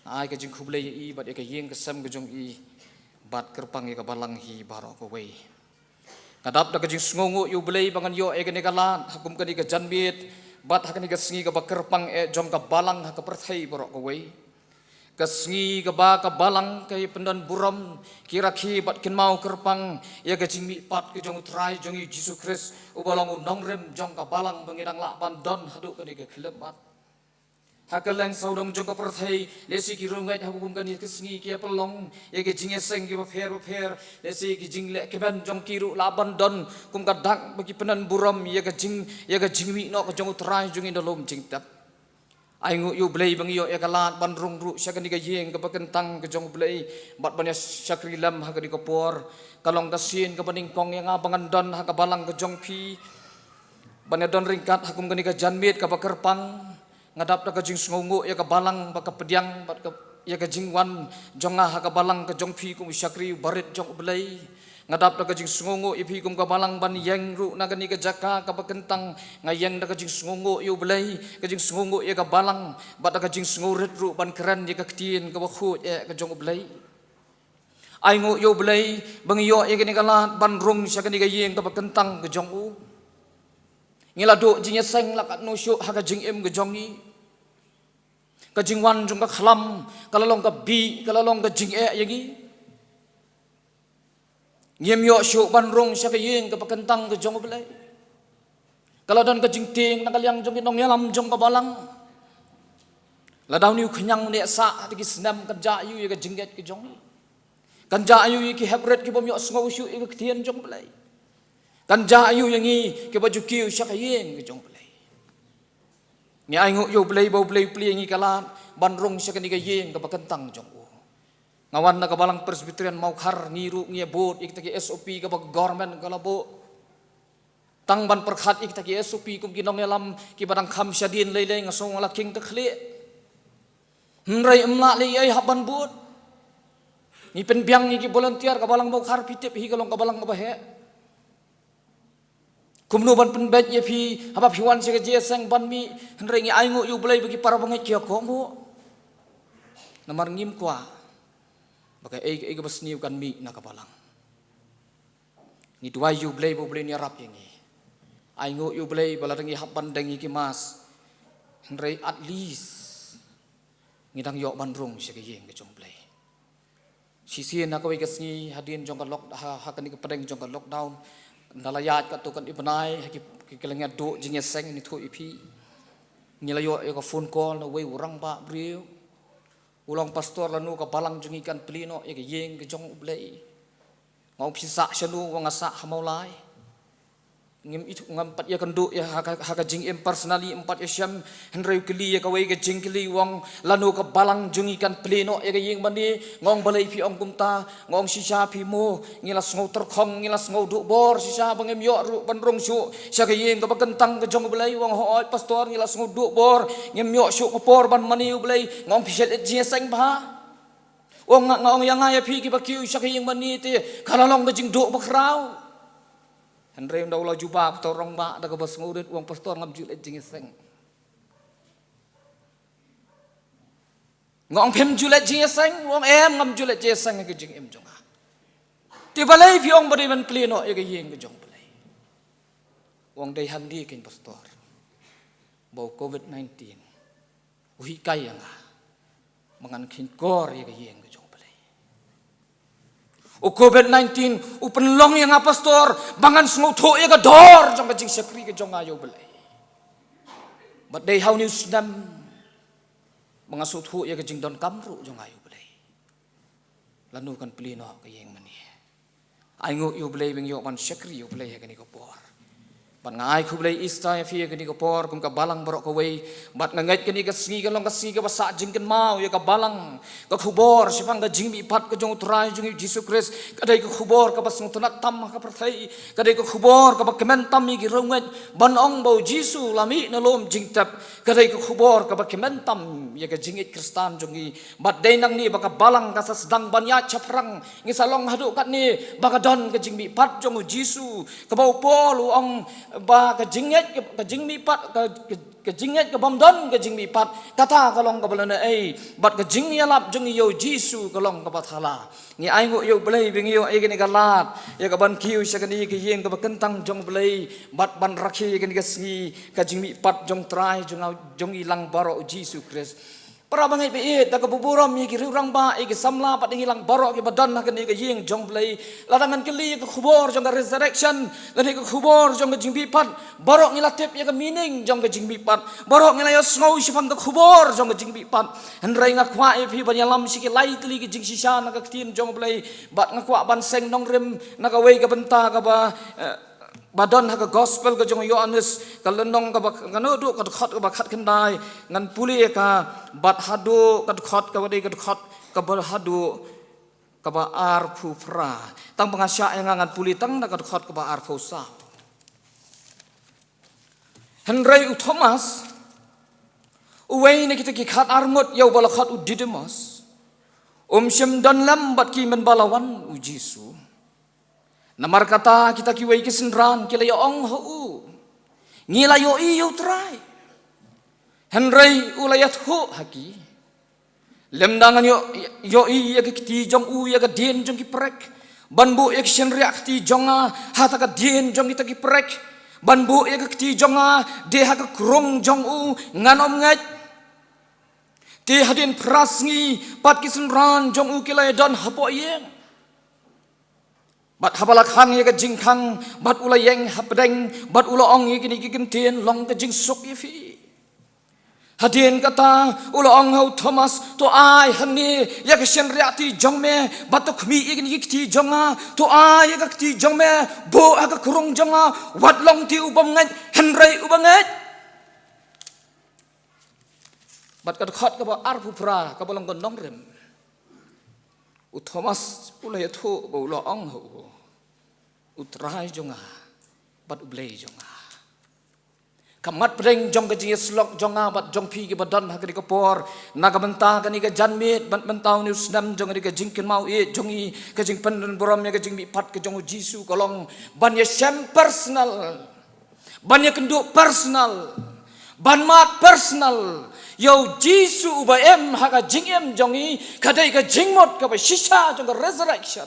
Nga ai ka jingkhublei ïa i bad ïa ka ïing ka sem ka jong i bad kyrpang ïa ka balang hi baroh kawei. Nga dap da ka jingsngewnguh ïa U Blei ba ngan ïoh ïa kane ka lad ha kum kane ka janmiet bad ha kane ka sngi kaba kyrpang eh jong ka balang ha ka pyrthei baroh kawei. Ka sngi kaba ka balang ka ïa pyndon burom, ki rakhe bad kynmaw kyrpang ïa ka jingmihpat ka jong U Trai jong ngi Jisu Khrist, u ba long u nongrim jong ka balang ba ngi dang lah ban don haduh kane ka khyllipmat. Ha kylleng sawdong jong ka pyrthei, lehse ki riewngeit ha kum kane ka sngi ki ïa pynlong ïa ki jingïaseng kiba pher bapher, lehse ki jingleh kmen jong ki ruh lah ban don kum ka dak ba ki pyndon burom ïa ka jing, ïa ka jingmih noh ka jong U Trai jong ngi na lum jingtep. Ai nguh ïa U Blei ba ngi ïoh ïa ka lad ban rung ruh sha kane ka ïing kaba kyntang ka jong U Blei bad ban ïa shakri lem ha kane ka por. Ka long ka sien kaba nyngkong ïa nga ba ngan don ha ka balang ka jong phi, ban ïa don ryngkat ha kum kane ka janmiet kaba kyrpang. Nga dap da ka jingsngewnguh ïa ka balang ba ka pdiang bad ka, ïa ka jingwan jong nga ha ka balang ka jong phi kum u shakri u barit jong U Blei. Nga dap da ka jingsngewnguh ïa phi kum ka balang ban ïeng ruh na kane ka jaka kaba kyntang. Nga ïeng da ka jingsngewnguh ïa U Blei, ka jingsngewnguh ïa ka balang bad da ka jingsngewrit ruh ban kren ïa ka ktien kaba khuid eh ka jong U Blei. Ai nguh ïa U Blei ba ngi ïoh ïa kane ka lad ban rung sha kane ka ïing kaba kyntang ka jong u. Ngi la duh jingïaseng la katno shuh ha ka jingim ka jong ngi. Ka jingwan jong ka khlam ka la long ka bih, ka la long ka jingeh ïa ngi. Ngim ïoh shuh ban rung sha ka ïing kaba kyntang ka jong U Blei. Ka la don ka jingtieng na ka liang jong ki nongïalam jong ka balang. Lada une u khñiang u neh sah ha ki snem, kan jah aïu ïa ka jingngeit ka jong ngi? Kan jah aïu ïa ki heprit ki bym ïohsngew shuh ïa ka ktien jong U Blei? Kan jah aïu ïa ngi kiba ju kiew sha ka ïing ka jong U Blei? Ngi ai nguh ïa U Blei ba U Blei u plie ïa ngi ka lad ban rung sha kane ka ïing kaba kyntang jong u. Nga wan na ka balang Presbyterian Mawkhar, ngi ruh ngi ïa bud ïa kita ki S O P kaba ka government ka la buh. Tang ban pyrkhat ïa kita ki S O P kum ki nongïalam kiba dang kham shadien lei lei, nga sngew nga la king ka khlieh. Hynrei ym lah lei ei hap ban bud. Ngi pynbiang ïa ki volunteer, ka balang Mawkhar phi tip hi ka long ka balang kaba heh. Kumno ban pynbeit ïa phi haba phi wan sha ka jingïaseng ban mih, hynrei ngi ainguh ïa U Blei ba ki para bangeit ki ïa kohnguh. Namar ngim kwah ba kaei kaei kaba sniew kan mih na ka balang. Ngi duwai ïa U Blei ba U Blei un ïarap ïa ngi. Ainguh ïa U Blei ba lada ngi hap ban deng ïa ki mask, hynrei at least ngi dang ïoh ban rung sha ka ïing ka jong U Blei. Shisien ha kawei ka sngi hadien jong ka lock, ha, ha kane ka pdeng jong ka lockdown, nda la ïaid katto katne bnai ha ki, ki, ki lyngngoh duh jingïaseng, ngi thoh ïa phi. Ngi la ïoh ïa ka phone call na uwei u rangbah briew. U la ong, "Pastor, lano ka balang jong ngi kan plie noh ïa ka ïing ka jong U Blei." Nga ong, "Phi sah shano?" U ong, "Nga sah ha Mawlai." Ngim i, ngam pat ïakynduh ïa ha ka, ha ka jingim personally, ngim pat ïashem, hynrei u kylli ïa kawei ka jingkylli, u ong, "Lano ka balang jong ngi kan plie noh ïa ka ïing mane?" Nga ong, "Balei phi ong kumta?" Nga ong, "Shisha phi mo, ngi la sngew tyrkhong, ngi la sngew duh bor, shisha ba ngim ïoh ruh ban rung shuh sha ka ïing kaba kyntang ka jong U Blei." U ong, "Hooid Pastor, ngi la sngew duh bor, ngim ïoh shuh ka por ban mane U Blei." Nga ong, "Phi shait leit jingïaseng bha?" U ong, "Nga, nga ong ïa nga ïa phi, kiba kiew sha ka ïing mane te ka la long ka jingduh bakhraw." Hynrei ynda u la jubab uta u rangbah da kaba sngewrit, u ong, "Pastor, ngam ju leit jingïaseng." Nga ong, "Phim ju leit jingïaseng?" U ong, "Em, ngam ju leit jingïaseng ha ka jingim jong nga." "Te balei phi ong ba dei ban plie noh ïa ka ïing ka jong U Blei?" U ong, "Dei hangne keiñ Pastor, ba u covid nineteen u hikai ïa nga ba ngan kheiñkor ïa ka ïing ka jong U Blei. U covid nineteen u pynlong ïa nga, Pastor, ba ngan sngewthuh ïa ka dor jong ka jingshakri ka jong nga ïa U Blei. Bad dei ha une u snem ba nga sngewthuh ïa ka jingdonkam ruh jong nga ïa U Blei. Lano kan plie noh ka ïing mane?" Ainguh ïa U Blei ba ngi ïoh ban shakri ïa U Blei ha kane ka por. Bad nga ai khublei Easter ïa phi ha kane ka por kum ka balang baroh kawei. Bad nga ngeit kane ka sngi kan long ka sngi kaba sah jingkynmaw ïa ka balang, ka khubor shaphang ka jingmihpat ka jong U Trai jong ngi U Jisu Khrist. Ka dei ka khubor kaba sngewtynnad tam ha ka pyrthei. Ka dei ka khubor kaba kmen tam ïa ki riewngeit ban ong ba U Jisu u la mih na lum jingtep. Ka dei ka khubor kaba kmen tam ïa ka jingngeit Khristan jong ngi. Bad dei nangne ba ka balang ka sa sdang ban ïaid shaphrang. Ngi sa long haduh katne ba ka don ka jingmihpat jong U Jisu, kaba u Paul u ong ba ka jingngeit, ka, ka jingmihpat, ka, ka, ka jingngeit ka bym don ka jingmihpat, kata ka long kaba lehnohei. Bad ka jingïalap jong ngi ïa U Jisu ka long kaba thala. Ngi ainguh ïa U Blei ba ngi ïoh ïa kane ka lad ïa ka ban kiew sha kane ka ïing kaba kyntang jong U Blei, bad ban rakhe ïa kane ka sngi ka jingmihpat jong U Trai jong, jong ngi lang baroh U Jisu Khrist. Para bangeit ba ïeit, da kaba burom ïa ki riew rangbah, ïa ki samla bad ïa ngi lang baroh kiba don ha kane ka ïing jong U Blei. Lada ngan kylli ïa ka khubor jong ka resurrection, lane ka khubor jong ka jingmihpat, baroh ngi la tip ïa ka meaning jong ka jingmihpat. Baroh ngi la ïohsngew shaphang ka khubor jong ka jingmihpat. Hynrei nga kwah ïa phi ban ïalam sha ki lai tylli ki jingshisha na ka ktien jong U Blei. Bad nga kwah ban seng nongrim na kawei ka bynta kaba, eh, ba don ha ka gospel ka jong u Ïoannis, ka lynnong kaba, ka naduh ka dkhot kaba khatkhyndai, ngan pule ka, bad haduh ka dkhot kaba dei ka dkhot kaba haduh kaba arphew phra. Tang ba nga shah ïa nga ngan pule tang na ka dkhot kaba arphew saw. Hynrei u Thomas, uwei na kita ki khatar ngut ïa uba la khot u Didimus, um shym don lem bad ki mynba la wan U Jisu. Namarkata kita kiwei ki synran ki la ïa ong ha u, "Ngi la ïohi ïa U Trai." Hynrei u la ïathuh ha ki, "Lymda ngan ïoh, ïohi ïa ka kti jong u ïa ka dien jong ki prek, ban buh ïa ka shynriah kti jong nga ha ta ka dien jong kita ki prek, ban buh ïa ka kti jong nga de ha ka krung jong u, ngan ym ngeit." Te hadien phra sngi pat ki synran jong u ki la ïa don hapoh ïing. Bad haba la khang ïa ka jingkhang, bad u la ïeng hapdeng, bad u la ong ïa kine ki kyntien, "Long ka jingsuk ïa phi." Hadien kata u la ong ha u Thomas, "To ai hangne ïa ka shynriah kti jong me, bad to khmih ïa kine ki kti jong nga, to ai ïa ka kti jong me, buh ha ka krung jong nga, wat long te u bym ngeit, hynrei u ba ngeit." Bad ka dkhot kaba arphew phra kaba long ka nongrim. U Thomas u la ïathuh bad u la ong ha u, "U Trai jong nga bad U Blei jong nga." Ka mat pdeng jong ka jingïasyllok jong nga bad jong phi kiba don ha kane ka por, na ka bynta kane ka janmiet, bad mynta une u snem jong kane ka jingkynmaw ïeit jong ngi, ka jingpynburom ïa ka jingmihpat ka jong U Jisu ka long ban ïashem personal Ban ïakynduh personal, ban mad personal ïa u Jisu uba im ha ka jingim jong ngi, ka dei ka jingmut kaba shisha jong ka resurrection.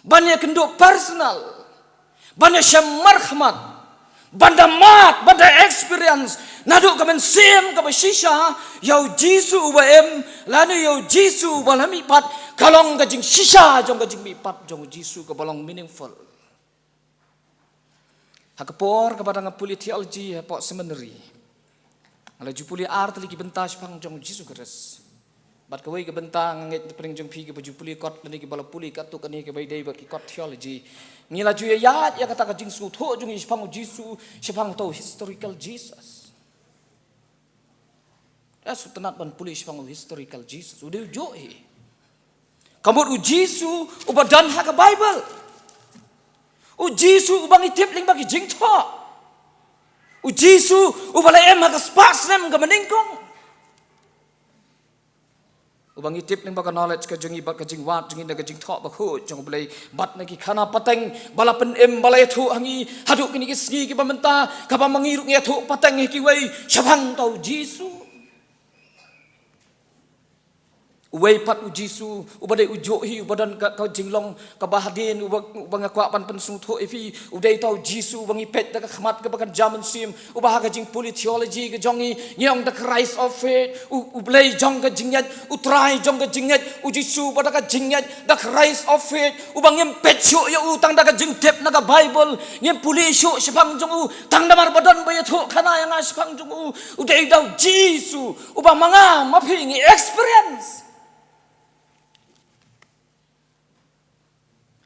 Ban ïakynduh personal, ban ïashem markhmat, ban da mad, ban da experience naduh ka mynsiem kaba shisha ïa u Jisu uba im, lane ïa u Jisu uba la mihpat, ka long ka jingshisha jong ka jingmihpat jong u Jisu kaba long meaningful. Ha ka por kaba dang pule theology hapoh seminary, nga la ju pule ar tylli ki bynta shaphang jong u Jisu Khrist. Bad kawei ka bynta nga ngeit na pdeng jong phi kiba ju pule kot lane kiba la pule katto katne kiba ïadei bad ki kot theology, ngi la ju ïaid ïa kata ka jingsngewthuh jong ngi shaphang u Jisu, shaphang uta u historical Jesus. Ïa, sngewtynnat ban pule shaphang u historical Jesus, u dei u juh hi. Ka mut u Jisu uba don ha ka Bible, u Jisu uba ngi tip lyngba ki jingthoh, u Jisu uba la im ha ka spah snem kaba nyngkong, uba ngi tip lyngba ka knowledge ka jong ngi bad ka jingwad jong ngi na ka jingthoh bakhuid jong u Blei, bad na ki khana pateng ba la pynim, ba la ïathuh ha ngi haduh kine ki sngi kiba mynta, kaba ma ngi ruh ngi ïathuh pateng ha kiwei shaphang uta u Jisu. Uwei pat u Jisu uba dei u juh hi, uba don ka, ka jinglong kaba hadien, uba, uba nga kwah ban pynsngewthuh ïa phi, u dei uta u Jisu uba ngi peit da ka khmat kaba kynja mynsiem, uba ha ka jingpule theology ka jong ngi ngi ong the Christ of faith, u, u Blei jong ka jingngeit, u Trai jong ka jingngeit, u Jisu uba da ka jingngeit, the Christ of faith, uba ngim peit shuh ïa u tang da ka jingtip na ka Bible, ngim pule shuh shaphang jong u tang namar ba don ba ïathuh khana ïa nga shaphang jong u. U dei uta u Jisu uba ma nga ma phi ngi experience.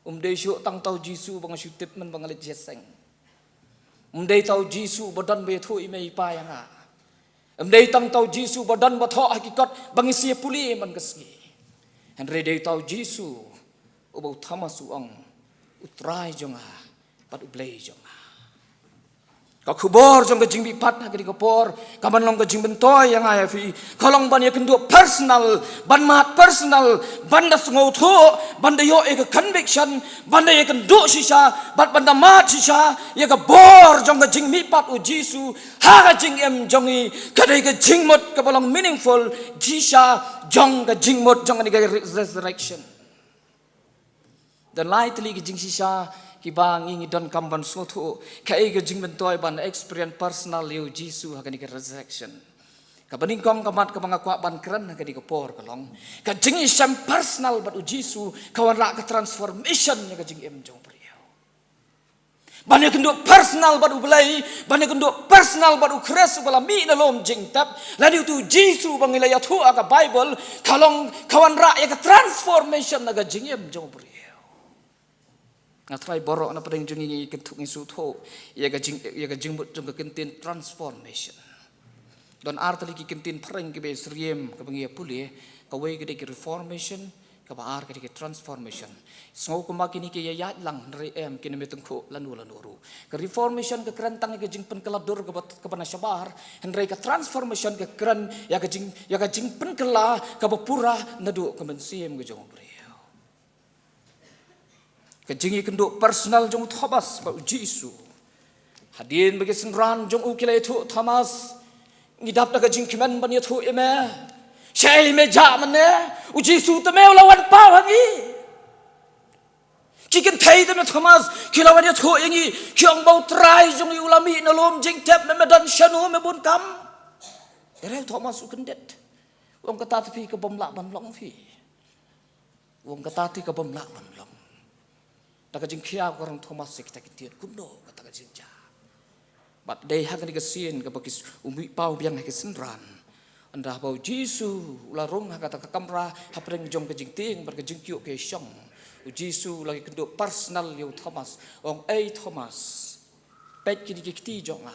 Um dei shuh tang uta u Jisu uba nga shu tip mynba nga leit sha seng. Um dei uta u Jisu uba don ba ïathuh i mei i pa ïa nga. Um dei tang uta u Jisu uba don ba thoh ha ki kot ba ngi sa ïa pule man ka sngi. Hynrei dei uta u Jisu uba u Thomas u ong, u Trai jong nga bad u Blei jong nga. Ka khubor jong ka jingmihpat ha kane ka por, ka ban long ka jingmyntoi ïa nga ïa phi, ka long ban ïakynduh personal, ban mad personal, ban da sngewthuh, ban da ïoh ïa ka conviction, ban da ïakynduh shisha, bad ban da mad shisha ïa ka bor jong ka jingmihpat u Jisu ha ka jingim jong ngi, ka dei ka jingmut kaba long meaningful, shisha jong ka jingmut jong kane ka resurrection. Don lai tylli ki jingshisha kiba ngi ngi donkam ban sngewthuh, kaei ka jingmyntoi ban experience personal ïa u Jisu ha kane ka resurrection. Kaba nyngkong ka mat kaba nga kwah ban kren ha kane ka por ka long, ka jingïashem personal bad u Jisu ka wanrah ka transformation ïa ka jingim jong u briew. Ban ïakynduh personal bad u Blei, ban ïakynduh personal bad u Khrist uba la mih na lum jingtep, lane utu u Jisu uba ngi la ïathuh ha ka Bible, ka long ka wanrah ïa ka transformation na ka jingim jong u briew. Nga tharai baroh na pdeng jong ngi ngi kynthup, ngi sngewthuh ïa ka jing, ïa ka jingmut jong ka kyntien transformation. Don ar tylli ki kyntien phareng kiba syriem kaba ngi ïa pule, kawei ka dei ki reformation, kaba ar ka dei ki transformation. Sngew kumba kine ki ïaid lang, hynrei em, kine mynta khuh lano lano ruh. Ka reformation ka kren tang ïa ka jingpynkylla dur kaba, kaba na shabar, hynrei ka transformation ka kren ïa ka jing, ïa ka jingpynkylla kaba pura naduh ka mynsiem ka jong u briew. Ka jingïakynduh personal jong u Thomas bad u Jisu. Hadien ba ki synran jong u ki la ïathuh, Thomas, ngi dap da ka jingkmen ban ïathuh ïa me. Shaei me jah mynne? U Jisu te me u la wan paw ha ngi. Ki kynthei te me Thomas, ki la wan ïathuh ïa ngi, ki ong ba u Trai jong ngi u la mih na lum jingtep, me me don shano, me bun kam? Hynrei u Thomas u kyndit. U ong kata te phi ka bym lah ban long phi. U ong kata te ka bym lah ban long. Da ka jingkhia ka rong Thomas ïa kita ki ktien, kumno kata ka jingjia. Bad dei ha kane ka sien kaba ki s-, u mih paw biang ha ki synran. Ynda haba u Jisu u la rung ha kata ka kamra hapdeng jong ka jingtieng bad ka jingkyiuh ka ïashong, u Jisu u la ïakynduh personal ïa u Thomas. U ong, ei Thomas, peit kine ki kti jong nga.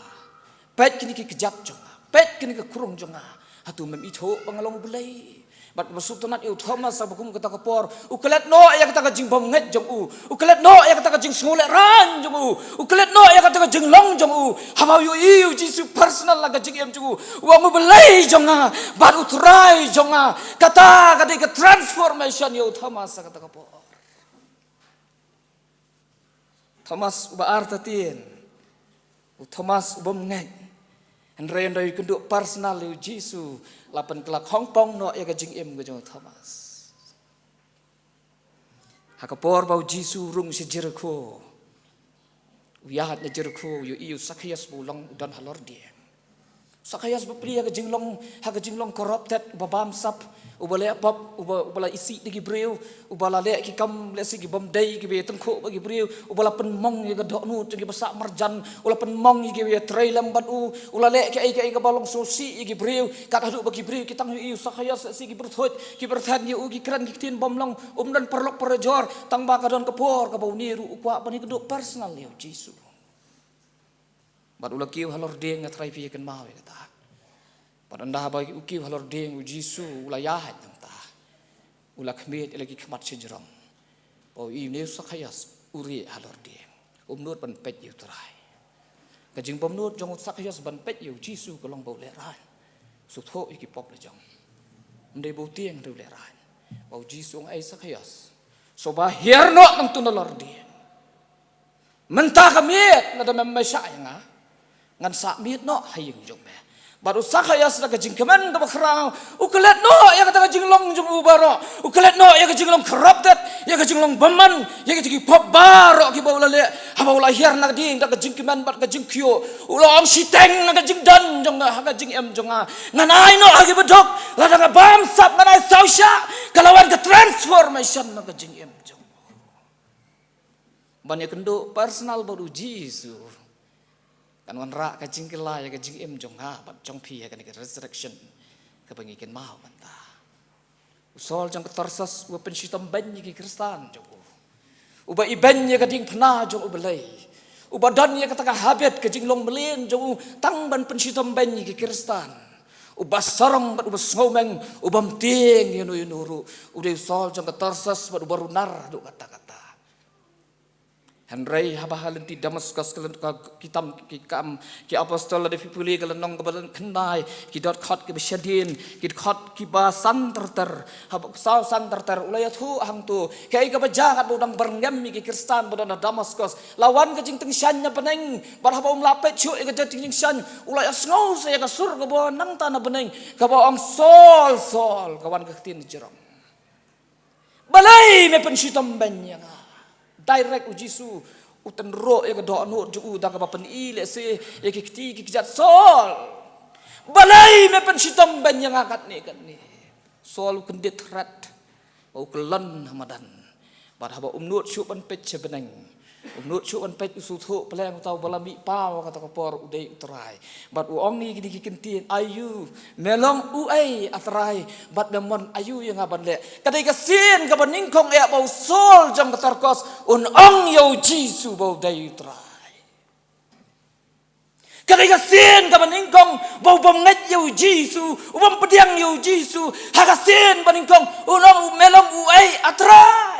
Peit kine ki kjat jong nga. Peit kane ka krung jong nga. Hato mem ithuh ba nga long u Blei? Bad kaba sngewtynnat ïa u Thomas, haba kum kata ka por, u klet noh ïa kata ka jingbymngeit jong u. U klet noh ïa kata ka jingsngewlehrain jong u. U klet noh ïa kata ka jinglong jong u. Haba u ïohi ïa u Jisu personal ha ka jingim jong u, u ong, u Blei jong nga bad u Trai jong nga. Kata ka dei ka transformation ïa u Thomas ha kata ka por. Thomas uba artatien, u Thomas u bym ngeit. Hynrei ynda u ïakynduh personal ïa u Jisu, la pynkylla khongpong noh ïa ka jingim ka jong u Thomas. Ha ka por ba u Jisu u rung sha Jerikho, u ïaid na Jerikho, u ïohi ïa u Sakhaios ba u long u don halor dieng. Sakhaios bapli ha ka jinglong, ha ka jinglong corrupted, uba bamsap, uba leh pop, uba, uba la isih da ki briew, uba la leh ki kam lehse ki bym dei, kiba ïatyngkhuh bad ki briew, uba la pynmong ïa ka dohnud jong kiba sah marjan, u la pynmong ïa kiba ïatrei lem bad u, u la leh kiei kiei kaba long sngewsih ïa ki briew, kat haduh ba ki briew ki tang ïohi ïa u Sakhaios lehse ki pyrthuh, ki pyrthen ïa u, ki kren ki ktien bymlong, um don paralok parajor, tang ba ka don ka por kaba une ruh u kwah ban ïakynduh personal ïa u Jisu. Bad u la kiew halor dieng, nga trai phi kynmaw ïa kata. Bad ynda ba u kiew halor dieng, u Jisu u la ïaid nangta. U la khmied ïa la ki khmat shajrong. Ba u ïohi une u Sakhaios u rieh halor dieng, um nud ban peit ïa u Trai. Ka jingbymnud jong u Sakhaios ban peit ïa u Jisu ka long ba u lehraiñ, sngewthuh ïa ki pop la jong. Ym dei ba u tieng, hynrei u lehraiñ. Ba u Jisu u ong, "Ei Sakhaios, sngewbha hiar noh nangta na lor dieng. Mynta ka miet, lada mem mashah ïa nga, ngan sah miet noh ha ïing jong me." Bad u Sakhaios da ka jingkmen kaba khraw, u klet noh ïa kata ka jinglong jong u baroh, u klet noh ïa ka jinglong corrupted, ïa ka jinglong bymman, ïa kita ki pop baroh kiba u la leh. Haba u la hiar na ka dieng da ka jingkmen bad ka jingkyiuh, u la ong, "Shiteng na ka jingdon jong nga, ha ka jingim jong nga. Ngan ai noh ha kiba duk, lada nga bamsap ngan ai saw shah." Ka la wan ka transformation na ka jingim jong u. Ban ïakynduh personal bad u Jisu kan wanrah ka jingkylla ïa ka jingim jong nga bad jong phi ha kane ka resurrection kaba ngi kynmaw mynta. U Saul jong ka Tarsus uba pynshitom beiñ ïa ki Khristan jong u, uba ibeiñ ïa ka diengphna jong U Blei, uba don ïa kata ka habit, ka jinglong mlien jong u tang ban pynshitom beiñ ïa ki Khristan, uba sarong bad uba sngewmeng, uba ym tieng ïano ïano ruh, u dei u Saul jong ka Tarsus bad uba runar haduh katta katta. Hynrei haba ha lynti Damaskos, ka lyn-, ka kitab ki Kam ki Apostol, lada phi pule ka lynnong kaba khyndai, ki dkhot kiba shadien, ki dkhot kiba san ter ter, haba saw san ter ter, u la ïathuh hangto kaei kaba jia katba u dang byrngem ïa ki Khristan ba don ha Damaskos. La wan ka jingtyngshaiñ na bneng, bad haba um lah peit shuh ïa ka jingtyngshaiñ, u la ïasngew sa ïa ka sur kaba wan nangta na bneng, kaba ong, "Saul, Saul," ka wan ka ktien jrong. "Balei me pynshitom beiñ ïa nga?" Direct u Jisu u tynroh ïa ka dohnud jong u da kaba pyni lehse ïa ki kti ki kjat, "Saul, balei me pynshitom beiñ ïa nga katne katne?" Saul u kyndit thret, u kyllon ha madan. Bad haba um nud shuh ban peit sha bneng, um nud shuh ban peit, u sngewthuh pleng uta uba la mih paw ha kata ka por u dei U Trai. Bad u ong ïa kine ki kyntien, "Aïu, me long uei, A Trai, bad me mon aïu ïa nga ban leh?" Ka dei ka sien kaba nyngkong eh ba u Saul jong ka Tarsus un ong ïa u Jisu ba u dei U Trai. Ka dei ka sien kaba nyngkong ba u bym ngeit ïa u Jisu, u bym pdiang ïa u Jisu. Ha ka sien ba nyngkong un ong, "Me long uei, A Trai?"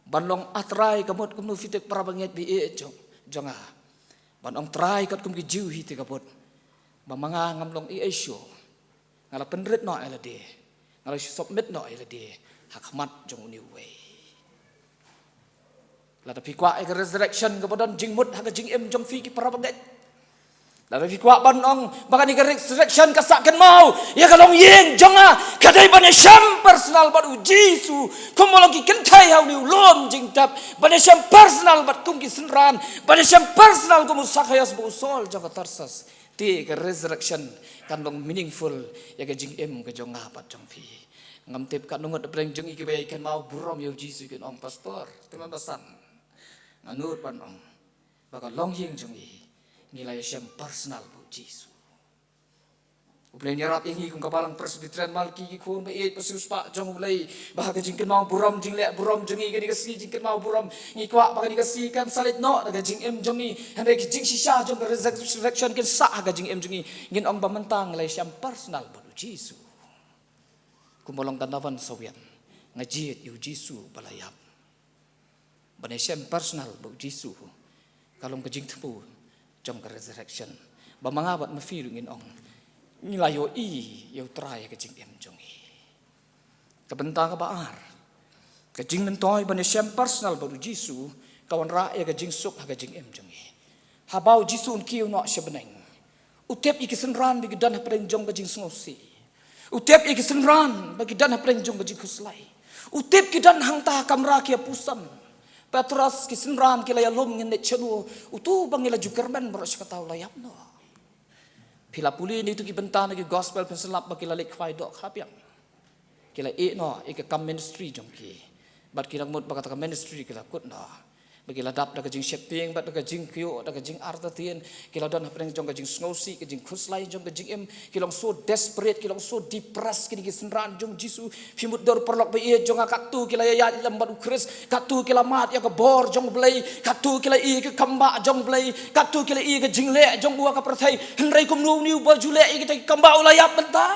Ban long A Trai ka mut kumno, phi te para bangeit ba ïeit jong, jong nga? Ban ong Trai katkum ki Jiw hi te ka mut ba ma nga ngam long ei ei shuh. Nga la pynrit noh ïa lade, nga la shu submit noh ïa lade ha khmat jong une uwei. Lada phi kwah ïa ka resurrection kaba don jingmut ha ka jingim jong phi, ki para bangeit, lada phi kwah ban ong ba kane ka resurrection ka sah kynmaw ïa ka longïing jong nga, ka dei ban ïashem personal bad u Jisu, kumba long ki kynthei ha une u lum jingtep, ban ïashem personal bad kum ki synran, ban ïashem personal kum u Sakhaios bad u Saul jong ka Tarsus. Te ka resurrection kan long meaningful ïa ka jingim ka jong nga bad jong phi. Ngam tip katno ngut na pdeng jong ngi kiba ïa kynmaw burom ïa u Jisu kin ong, "Pastor, te mynba san nga nud ban ong ba ka longïing jong ngi, ngi la ïashem personal bad u Jisu." U Blei un ïarap ïa ngi kum ka Balang Presbyterian Malki, ki khun ba ïeit ba siewspah jong U Blei, ba ha ka jingkynmaw burom, jingleh burom jong ngi kane ka sngi jingkynmaw burom, ngi kwah ba kane ka sngi kan sa leit noh na ka jingim jong ngi, hynrei ki jingshisha jong ka resurrection kin sah ha ka jingim jong ngi. Ngin ong ba mynta nga la ïashem personal bad u Jisu. Kumba long ka Nawan Sawian, nga jied ïa u Jisu ba la ïap. Ban ïashem personal bad u Jisu ka long ka jingthmu jong ka resurrection. Ba ma nga bad ma phi ruh ngin ong, ngi la ïohi ïa U Trai ha ka jingim jong ngi. Ka bynta kaba ar, Ka jingmyntoi ban ïashem personal bad u Jisu ka wanrah ïa ka jingsuk ha ka jingim jong ngi. Haba u Jisu un kiew noh sha bneng, u tip ïa ki synran ba ki don hapdeng jong ka jingsngewsih. U tip ïa ki synran ba ki don hapdeng jong ka jingkhuslai. U tip ki don hangta ha kamra ki ïa puson. Petros, ki synran ki la ïalum, ngin leit shano? Uto ba ngi la ju kyrmen baroh shi katta u la ïap noh. Phi la pule na kito ki bynta na ki gospel, phin sa lap ba ki la leit khwai doh khap ïa ki la ïeh noh ïa ka kam ministry jong ki. Bad ki dang mut ba kata ka ministry ki la kut noh. Ba ki la dap da ka jingsheptieng bad da ka jingkyiuh, da ka jingartatien. Ki la don hapdeng jong ka jingsngewsih, ka jingkhuslai jong ka jingim. Ki long so desperate, ki long so depressed kine ki synran jong u Jisu. Phi mutdur paralok ba ïeit jong nga, katto ki la ïaid lem bad u Khrist, katto ki la mad ïa ka bor jong u Blei, katto ki la ïohi ïa ka kambah jong u Blei, katto ki la ïohi ïa ka jingleh jong u ha ka pyrthei. Hynrei kumno une uba ju leh ïa kita ki kambah u la ïap mynta?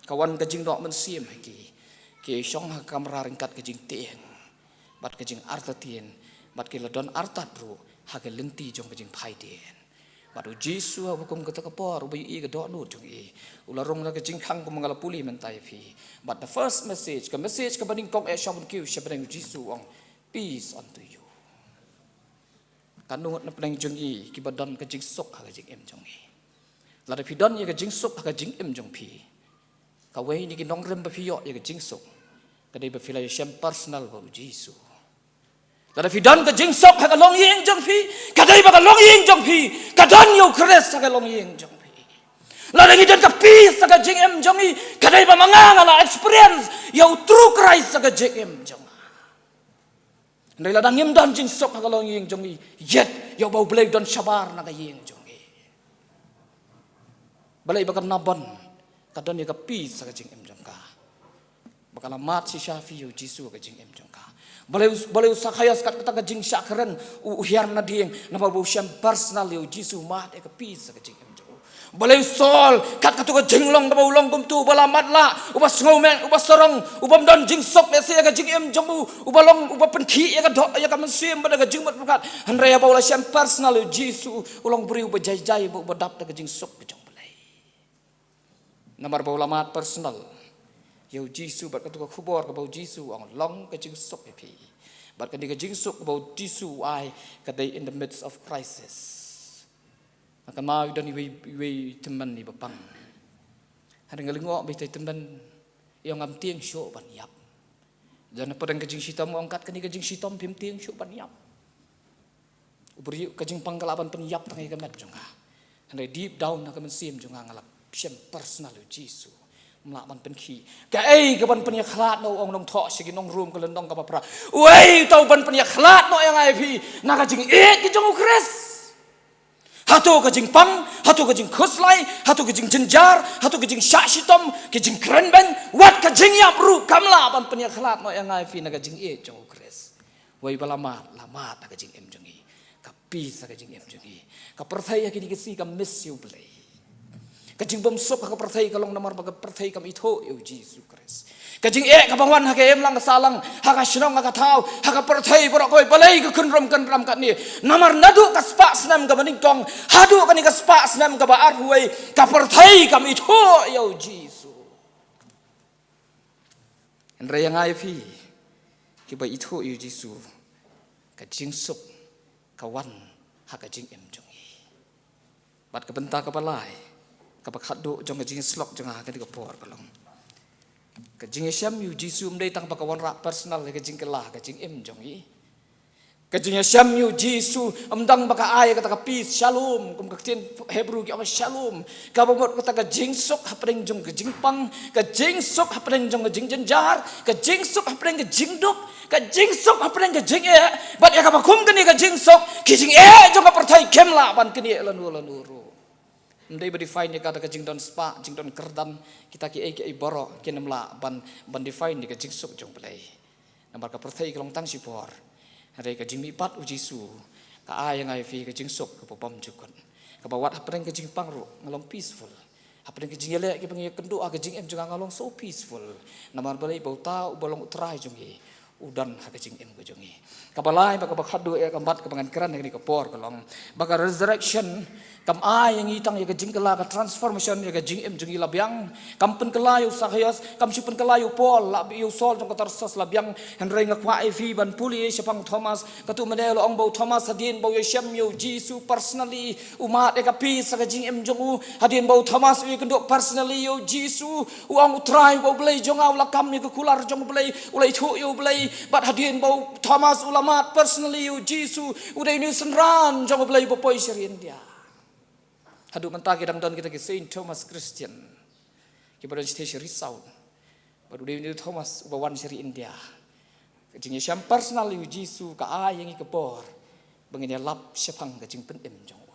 Ka wan ka jingdoh mynsiem ha ki. Ki shong ha ka kamra ryngkat ka jingtieng bad ka jingartatien, bad ki la don artat ruh ha ka lynti jong ka jingphaidien. Bad u Jisu haba kum kata ka por, uba ïohi ïa ka dohnud jong i, u la rung na ka jingkhang kumba nga la pule mynta ïa phi. But the first message, ka message kaba nyngkong, eh, sha ban kiew sha bneng, u Jisu u ong, "Peace unto you." Katno ngut na pdeng jong ngi kiba don ka jingsuk ha ka jingim jong ngi? Lada phi don ïa ka jingsuk ha ka jingim jong phi, kawei na ki nongrim ba phi ïoh ïa ka jingsuk ka dei ba phi la ïashem personal bad u Jisu. Lada phi don ka jingsuk ha ka longïing jong phi, ka dei ba ka longïing jong phi ka don ïa u Khrist ha ka longïing jong phi. Lada ngi don ka peace ha ka jingim jong ngi, ka dei ba ma nga nga la experience ïa u true Christ ha ka jingim jong nga. Hynrei lada ngim don jingsuk ha ka longïing jong ngi, ïeit ïa uba u Blei u don shabar na ka ïing jong ngi. Balei? Ba ka Nabon ka don ïa ka peace ha ka jingim jong ka. Ba ka la mad shisha phi ïa u Jisu ha ka jingim jong ka. Balei u, balei u Sakhaios kat kata ka jingshah kren u, u hiar na dieng, namar ba u shem personal ïa u Jisu, mad ïa ka peace ha ka jingim jong u. Balei u Saul kat kato ka jinglong kaba u long kumto, uba la matlah, uba sngewmeng, uba sarong, uba ym don jingsuk lehse ïa ka jingim jong u, uba long uba pynkhih ïa ka doh, ïa ka mynsiem bad ïa ka jingmut pyrkhat. Hynrei haba u la shem personal ïa u Jisu, u long briew uba jai jai, uba, uba dap da ka jingsuk ka jong u Blei. Namar ba u la mad personal ïa u Jisu bad kato ka khubor kaba u Jisu u ong, long ka jingsuk ïa phi. Bad kane ka jingsuk kaba u Jisu u ai ka dei in the midst of crisis. Nga kynmaw i don iwei, iwei i tymmen iba pang. Hynrei nga lyngngoh ba ita i tymmen i ong, ngam tieng shuh ban ïap. Don hapdeng ka jingshitom u ong, kat kane ka jingshitom phim tieng shuh ban ïap. U briew, ka jingpang ka lah ban pynïap tang ïa ka met jong nga. Hynrei deep down ha ka mynsiem jong nga nga la shem personal ïa u Jisu. Ym lah ban pynkhih. Kaei kaban pynïakhlad noh, u ong nongthoh sha ki nong Rom ka lynnong kaba phra. Uei uta uban pynïakhlad noh ïa nga ïa phi na ka jingïeit ka jong u Khrist? Hato ka jingpang, hato ka jingkhuslai, hato ka jingjynjar, hato ka jingshah shitom, ka jingkren beiñ, wat ka jingïap ruh kam lah ban pynïakhlad noh ïa nga ïa phi na ka jingïeit jong u Khrist. Wei ba la mad, la mad ha ka jingim jong i. Ka peace ha ka jingim jong i. Ka pyrthei ha kine ki sngi ka miss ïa u Blei. Ka jingbymsuk ha ka pyrthei ka long namar ba ka pyrthei kam ithuh ïa u Jisu Khrist. Ka jingeh kaba wan ha ka imlang ka sahlang, ha ka shnong ha ka thaw, ha ka pyrthei baroh kawei, balei ka kynrum kynram katne? Namar naduh ka spah snem kaba nyngkong haduh kane ka spah snem kaba arphew wei, ka pyrthei kam ithuh ïa u Jisu. Hynrei ïa nga ïa phi kiba ithuh ïa u Jisu, ka jingsuk ka wan ha ka jingim jong ngi. Bad ka bynta kaba lai, kaba khatduh jong ka jingïasyllok jong nga ha kane ka por ka long, ka jingïashem ïa u Jisu ym dei tang ba ka wanrah personal ïa ka jingkylla ha ka jingim jong ngi. Ka jingïashem ïa u Jisu ym tang ba ka ai kata ka peace, shalom, kum ka ktien Hebru ki ong shalom. Kaba mut kata ka jingsuk hapdeng jong ka jingpang, ka jingsuk hapdeng jong ka jingjynjar, ka jingsuk hapdeng ka jingduk, ka jingsuk hapdeng ka jingeh. Bad ïa kaba kum kane ka jingsuk, ki jingeh jong ka pyrthei kim lah ban knieh lano lano ruh. Ym dei ba define ïa ka da ka jingdon spah, jingdon kyrdan, kita kiei kiei baroh kin ym lah ban, ban define ïa ka jingsuk jong u Blei. Namar ka pyrthei ka long tang shipor. Hynrei ka jingmihpat u Jisu ka ai ïa nga ïa phi ka jingsuk kaba bymjukut, kaba wat hapdeng ka jingpang ruh nga long peaceful. Hapdeng ka jingïaleh kiba ngi ïakynduh ha ka jingim jong nga, nga long so peaceful. Namar balei? Ba uta uba long u Trai jong ngi u don ha ka jingim ka jong ngi. Kaba lai bad kaba khatduh ïa ka mat kaba ngan kren ha kane ka por ka long ba ka resurrection kam ai ïa ngi tang ïa ka jingkylla, ka transformation ïa ka jingim jong ngi la biang. Kam pynkylla ïa u Sakhaios, kam shu pynkylla ïa u Paul, la ïa u Saul jong ka Tarsus la biang. Hynrei nga kwah ïa phi ban pule shaphang Thomas. Katto mynne la ong ba u Thomas hadien ba u ïashem ïa u Jisu personally, u mad ïa ka peace ha ka jingim jong u. Hadien ba u Thomas u ïakynduh personally ïa u Jisu, u ong, U Trai, U Blei jong nga, u la kam ïa ka kular jong U Blei, u la ithuh ïa U Blei. Bad hadien ba u Thomas u la mad personally ïa u Jisu, u dei une u synran jong U Blei ba poi sha ri India. Haduh mynta ki dang don kita ki Saint Thomas Christian kiba don shatei sha ri Saudi. Bad u dei une u Thomas uba wan sha ri India. Ka jingïashem personal ïa u Jisu ka ai ïa ngi ka bor ba ngin ïalap shaphang ka jingpynim jong u.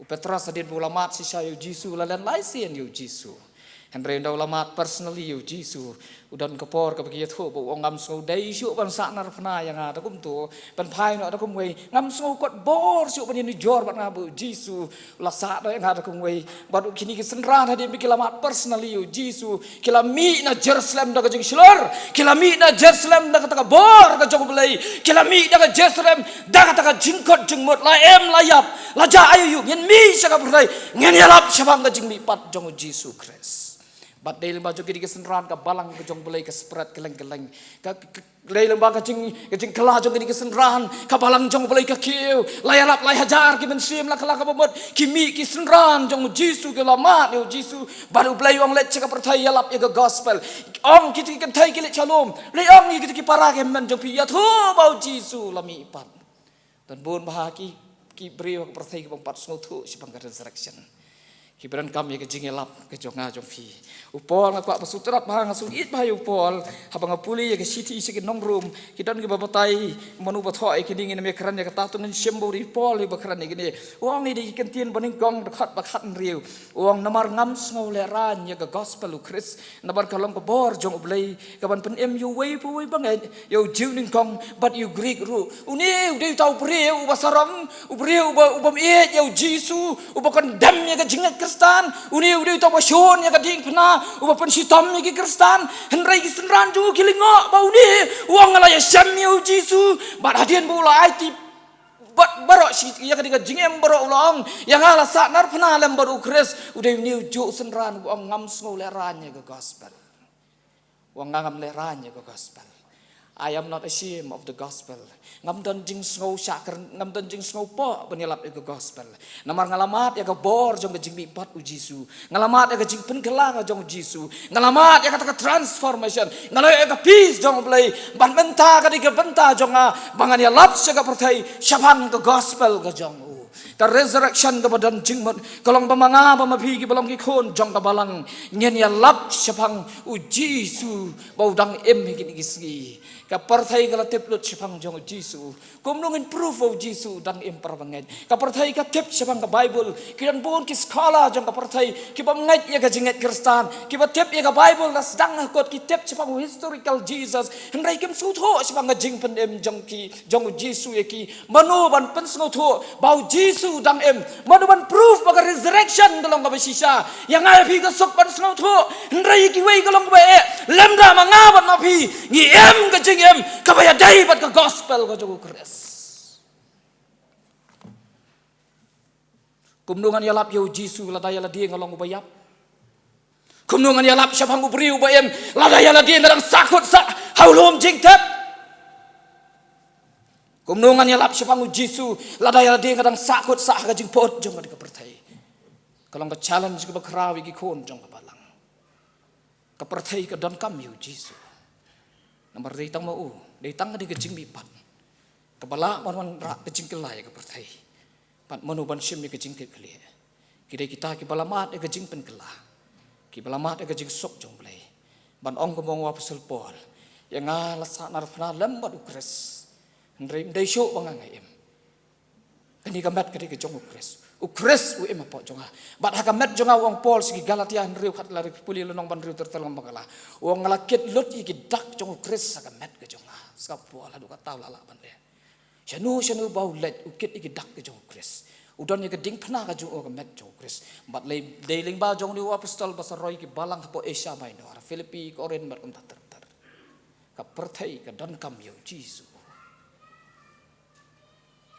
U Petros hadien ba u la mad shisha ïa u Jisu, u la len lai sien ïa u Jisu. Hynrei ynda u la mad personally ïa u Jisu, u don ka por kaba ki ïathuh ba u ong, ngam sngew dei shuh ban sahnarphna ïa nga da kumto, ban phai noh da kumwei, ngam sngew kot bor shuh ban ïanujor bad nga ba u Jisu u la sah noh ïa nga da kumwei. Bad kine ki synran hadien ba ki la mad personally ïa u Jisu, ki la mih na Jerusalem da ka jingshlur, ki la mih na Jerusalem da kata ka bor ka jong U Blei, ki la mih na Jerusalem da kata ka jingkot jingmut, la im la ïap, la jah aïu aïu, ngin mih sha ka pyrthei, ngin ïalap shaphang ka jingmihpat jong u Jisu Khrist. Bad dei lyngba jong kine ki synran ka balang ka jong U Blei ka spread kylleng kylleng. Ka, ka, ka, dei lyngba ka jing, ka jingkylla jong kine ki synran ka balang jong U Blei ka kiew. Lai arphew lai hajar ki mynsiem la kylla kaba mut, ki mih ki synran jong u Jisu, ki la mad ïa u Jisu. Bad U Blei u ong, leit sha ka pyrthei, ïalap ïa ka gospel. Ong kito ki kynthei, ki leit sha lum, leit ong ïa kito ki para ki hynmen jong phi, ïathuh ba u Jisu u la mihpat. Don bun bha ki, ki briew ha ka pyrthei kiba ym pat sngewthuh shaphang ka resurrection, kiba donkam ïa ka jingïalap ka jong nga jong phi. U Paul, nga kwah ba sngewtynnat bha, nga sngewthuh bha ïa u Paul. Haba nga pule ïa ka shithi sha ki nong Rom, ki don kiba batai mano ba thoh ïa kine, ngin ym ïakren ïa kata, to ngin shim ba u dei u Paul uba kren ïa kine. U ong, ïa ki ktien banyngkong, dkhot ba khathynriew, u ong, namar ngam sngew lehraiñ ïa ka gospel u Khrist, namar ka long ka bor jong U Blei ka ban pynim ïa uwei pa uwei ba ngeit, ïa u Jiw nyngkong bad ïa u Grik ruh. Une u dei uta u briew uba sarong, u briew uba, uba ym ïeit ïa u Jisu, uba condemn ïa ka jingngeit Khristan. Une u dei uta uba shun ïa ka diengphna, uba pynshitom ïa ki Khristan. Hynrei ki synran jong u ki lyngngoh ba une u ong, nga la ïashem ïa u Jisu. Bad hadien ba u la aiti bad baroh shi, ïa ka dei ka jingim baroh, u la ong, ïa nga la sahnarphna lem bad u Khrist. U dei une u juh synran uba ong, ngam sngew lehraiñ ïa ka gospel. U ong, nga ngam lehraiñ ïa ka gospel. I am not ashamed of the gospel. Ngam don jingsngew shakri, ngam don jingsngew poh ban ïalap ïa ka gospel. Namar nga la mad ïa ka bor jong ka jingmihpat u Jisu. Nga la mad ïa ka jingpynkylla ka jong u Jisu. Nga la mad ïa kata ka transformation. Nga la ïoh ïa ka peace jong U Blei. Bad mynta ka dei ka bynta jong nga ba ngan ïalap sha ka pyrthei shaphang ka gospel ka jong u. Ka resurrection kaba don jingmut ka long ba ma nga bad ma phi kiba long ki khun jong ka balang, ngin ïalap shaphang u Jisu ba u dang im ha kine ki sngi. Ka pyrthei ka la tip lut shaphang jong u Jisu. Kumno ngin proof ba u Jisu u dang im, para bangeit? Ka pyrthei ka tip shaphang ka Bible. Ki don bun ki scholar jong ka pyrthei kiba ngeit ïa ka jingngeit Khristan, kiba tip ïa ka Bible, la sdang ha kot ki tip shaphang u historical Jesus. Hynrei kim sngewthuh shaphang ka jingpynim jong ki, jong u Jisu ïa ki. Mano ban pynsngewthuh ba u Jisu u dang im? Mano ban proof ba ka resurrection ka long kaba shisha? Ïa nga ïa phi ka suk ban sngewthuh, hynrei ïa kiwei ka long kaba eh. Lymda ma nga bad ma phi ngi im ka jingim kaba ïadei bad ka gospel ka jong u Khrist. Kumno ngan ïalap ïa u Jisu lada ïa lade nga long uba ïap? Kumno ngan ïalap shaphang u briew uba im lada ïa lade nga dang sahkut sah ha u lum jingtep? Kumno ngan ïalap shaphang u Jisu lada ïa lade nga dang sahkut sah ha ka jingput jong ka pyrthei? Ka long ka challenge kaba khraw ïa ki khun jong ka balang. Ka pyrthei ka donkam ïa u Jisu. Namar dei tang ma u, dei tang ka dei ka jingmihpat kaba lah ban wanrah ka jingkylla ïa ka pyrthei. Bad mano ban shim ïa ka jingkitkhlieh? Ki dei kita kiba la mad ïa ka jingpynkylla, kiba la mad ïa ka jingsuk jong U Blei. Ban ong kumba ong u apostol Paul, ïa nga la sahnarphna lem bad u Khrist. Hynrei ym dei shuh ba nga nga im. Kane ka met ka dei ka jong u Khrist. U Khrist u im hapoh jong nga. Bad ha ka met jong nga, u ong Paul sha ki Galatia hynriew, khat la, pule lynnong ba hynriew ter ter lem bad ka la, u ong, nga la kit lut ïa ki dak jong u Khrist ha ka met ka jong nga. Sa ka Paul haduh katta u la lah ban leh. Shano shano ba u leit u kit ïa ki dak ka jong u Khrist. U don ïa ka diengphna ka jong u ha ka met jong u Khrist. Bad lei, dei lyngba jong une u apostol ba sa roi ki balang hapoh Asia Minor, Philippi, Korinth bad kumta ter ter. pyrthei ka donkam ïa u Jisu.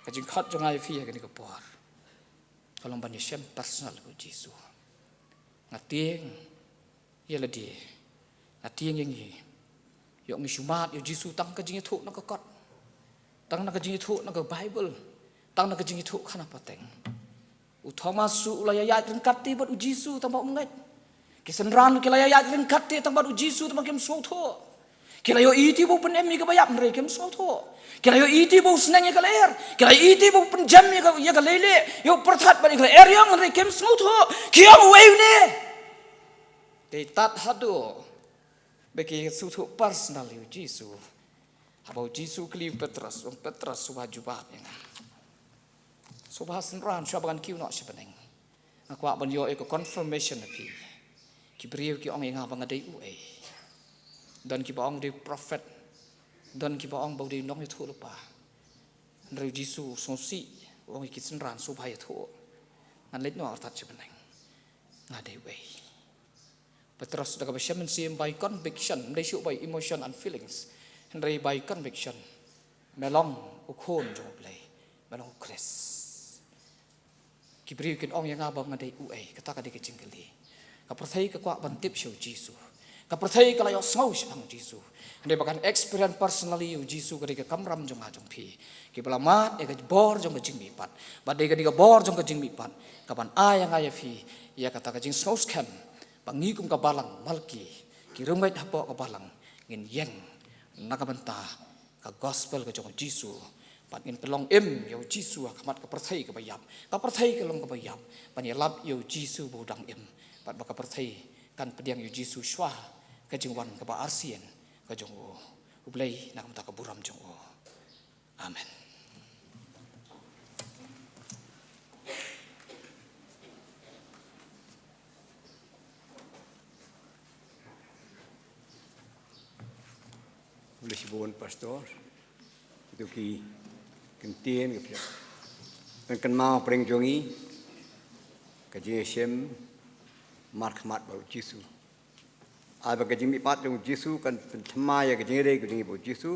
Ka jingkhot jong nga ïa phi ha kane ka por ka long ban ïashem personal bad u Jisu. Nga tieng ïa lade, nga tieng ïa ngi. Ïoh ngi shu mad ïa u Jisu tang ka jingïathuh na ka kot, tang na ka jingïathuh na ka Baibl, tang na ka jingïathuh khana pateng. U Thomas u la ïaid ryngkat te bad u Jisu tang ba um ngeit. Ki synran ki la ïaid ryngkat te tang bad u Jisu tang ba kim sngewthuh. Ki la ïohi te ba u pynim ïa kaba ïap hynrei kim sngewthuh. Ki la ïohi te ba u sneng ïa ka lyer. Ki la ïohi te ba u pynjem ïa ka, ïa ka leilieh, ïa u pyrthat bad ïa ka lyer ïong hynrei kim sngewthuh. Ki ong, uei une? Te tat haduh ba ki sngewthuh personal ïa u Jisu. Haba u Jisu u kylli u Petros, u ong, Petros, sngewbha jubab ïa nga. Sngewbha synran, sngewbha ban kiew noh sha bneng. Nga kwah ban ïoh ïa ka confirmation na phi. Ki briew ki ong ïa nga ba nga dei uei. Don kiba ong u dei prophet. Don kiba ong ba u dei nongïathuhlypa. Hynrei u Jisu u sngewsih, u ong ïa ki synran, sngewbha ïathuh. Ngan leit noh artat sha bneng. Nga dei uei? Petros da kaba shem mynsiem by conviction, ym dei shuh by emotion and feelings, hynrei by conviction. Me long u Khun jong U Blei, me long u Khrist. Ki briew kin ong ïa nga ba nga dei uei, kata ka dei ka jingkylli. Ka pyrthei ka kwah ban tip sha u Jisu. Ka pyrthei ka la ïohsngew shaphang u Jisu. Hynrei ba kan experience personally ïa u Jisu ka dei ka kamram jong nga jong phi. Kiba la mad ïa ka bor jong ka jingmihpat. Bad dei ka dei ka bor jong ka jingmihpat kaban ai ïa nga ïa phi ïa kata ka jingsngewskhem ba ngi kum ka balang Malki, ki rymngeit hapoh ka balang, ngin ïeng na ka bynta ka gospel ka jong u Jisu. Bad ngin pynlong im ïa u Jisu ha khmat ka pyrthei kaba ïap. Ka pyrthei ka long kaba ïap ban ïalap ïa u Jisu ba u dang im. Bad ba ka pyrthei kan pdiang ïa u Jisu shuwa ka jingwan kaba arsien ka jong u, U Blei, na ka bynta ka burom jong u. Amen. Khublei shibun Pastor. Ïa ki kyntien ki phi ïa pynkynmaw pyrshah jong ngi, ka jingïashem markhmat bad u Jisu. Ai ba ka jingmihpat jong u Jisu kan pynthymmai ïa ka jingïadei ka jong ngi bad u Jisu,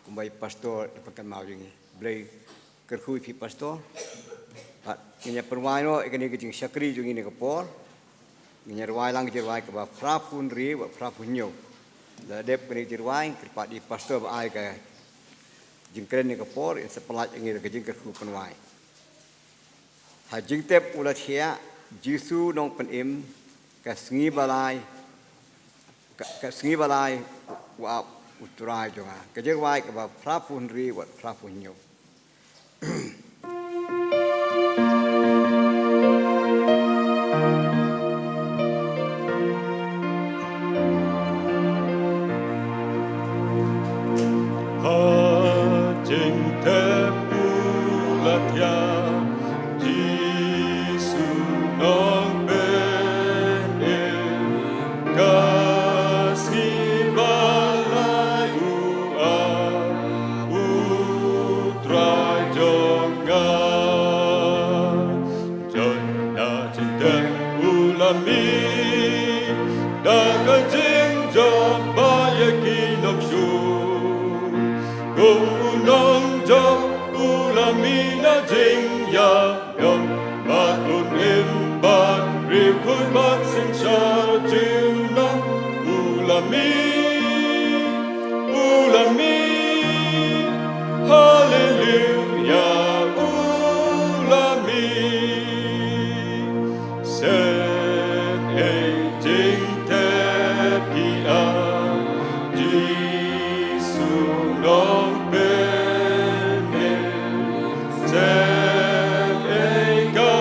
kumba i Pastor i pynkynmaw jong ngi. Blei kyrkhu ïa phi Pastor. Bad ngin ïa pynwai noh ïa kane ka jingshakri jong ngi ha kane ka por. Ngin ïa rwai lang ka jingrwai kaba phra phew hynriew bad phra phew hynñiew. Lada dep kane ka jingrwai, kyrpad ïa i Pastor ba ai ka jingkren ha kane ka por, in sa pyllait ïa ngi da ka jingkyrkhu pynwai. Ha jingtep u la thiah Jisu Nongpynim, ka sngi ba lai, ka, ka sngi ba lai u ap U Trai jong nga. Ka jingrwai kaba phra phew hynriew bad phra phew hynñiew. Ha jingtep u la thiah Jisu Nongpynim, ka sngi ba lai u ap U Trai jong nga. Jan na jingtep u la mih da ka jingjop ba ïa ki nongshun. Kum u nongjop u la mih na jingïap ïap, bad un im bad riewkhuid bad synshar junom. U la mih, u la mih, haleluya, u la mih. Shen ei jingtep ki ap Jisu Nongpynim, shen ei ka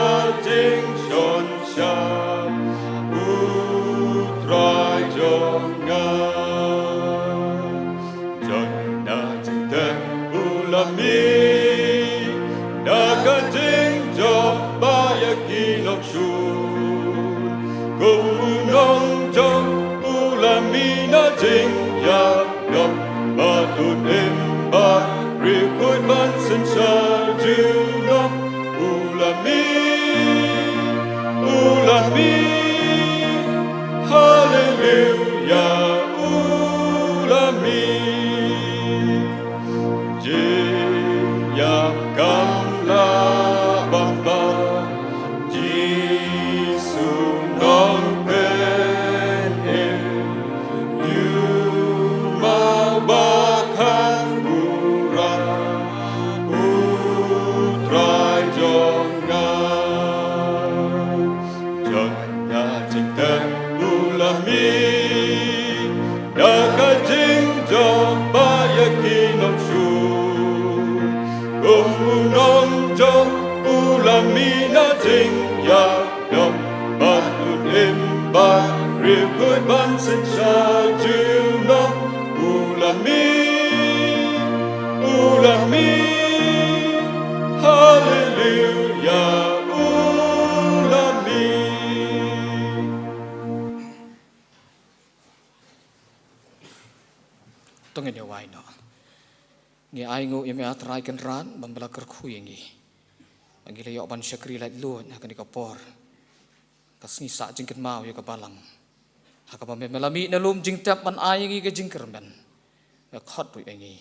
jingshon shah U Trai jong nga. Jan na jingtep u la mih da ka jingjop ba ïa ki nongshun. Kum u nongjop u la mih na jingïap ïap, bad un im bad riewkhuid bad synshar junom. U la mih, u la mih, haleluya, u la mih. Mi na ding ya dong, ban un im ban riewkhuid ban synshar junom. U la mi, u la mi, haleluya, u la mi. To ngin ïa wai noh. Ngi ai nguh ïa me, A Trai Kynrad, ba me la kyrkhu ïa ngi, ba ngi la ïoh ban shakri laitluid ha kane ka por, ka sngi sah jingkynmaw ïa ka Balang, ha kaba me, me la mih na lum jingtep ban ai ïa ngi ka jingkyrmen. Me khot ruh ïa ngi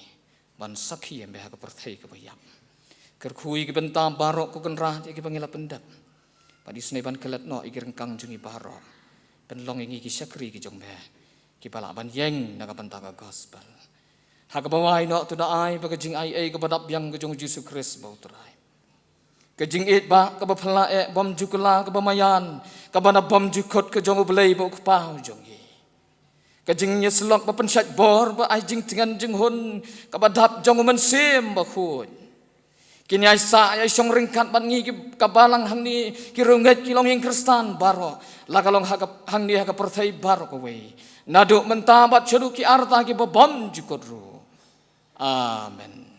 ban sakhi ïa me ha ka pyrthei kaba ïap. Kyrkhu ïa ki bynta baroh, ko Kynrad, ïa kiba ngi la pyndep, bad isynei ban klet noh ïa ki ryngkang jong ngi baroh, pynlong ïa ngi ki shakri ki jong me, kiba lah ban ïeng na ka bynta ka gospel. Ha kaba wai noh, to da ai ba ka jingaiei kaba dap biang ka jong U Jisu Khrist ba U Trai, ka jingïeit ba kaba phylla eh, bymjukla kaba maïan, kaba na bymjukut ka jong U Blei ba U Kpa jong ngi, ka jingïasyllok ba pynshait bor ba ai jingtngen jinghun, kaba dap jong U Mynsiem Bakhuid, kin ïai sah ïai shong ryngkat bad ngi ki, ka Balang hangne, ki riewngeit ki longïing Khristan baroh, la ka long ha ka, hangne ha ka pyrthei baroh kawei, naduh mynta bad shaduh ki arta kiba bymjukut ruh. Amen.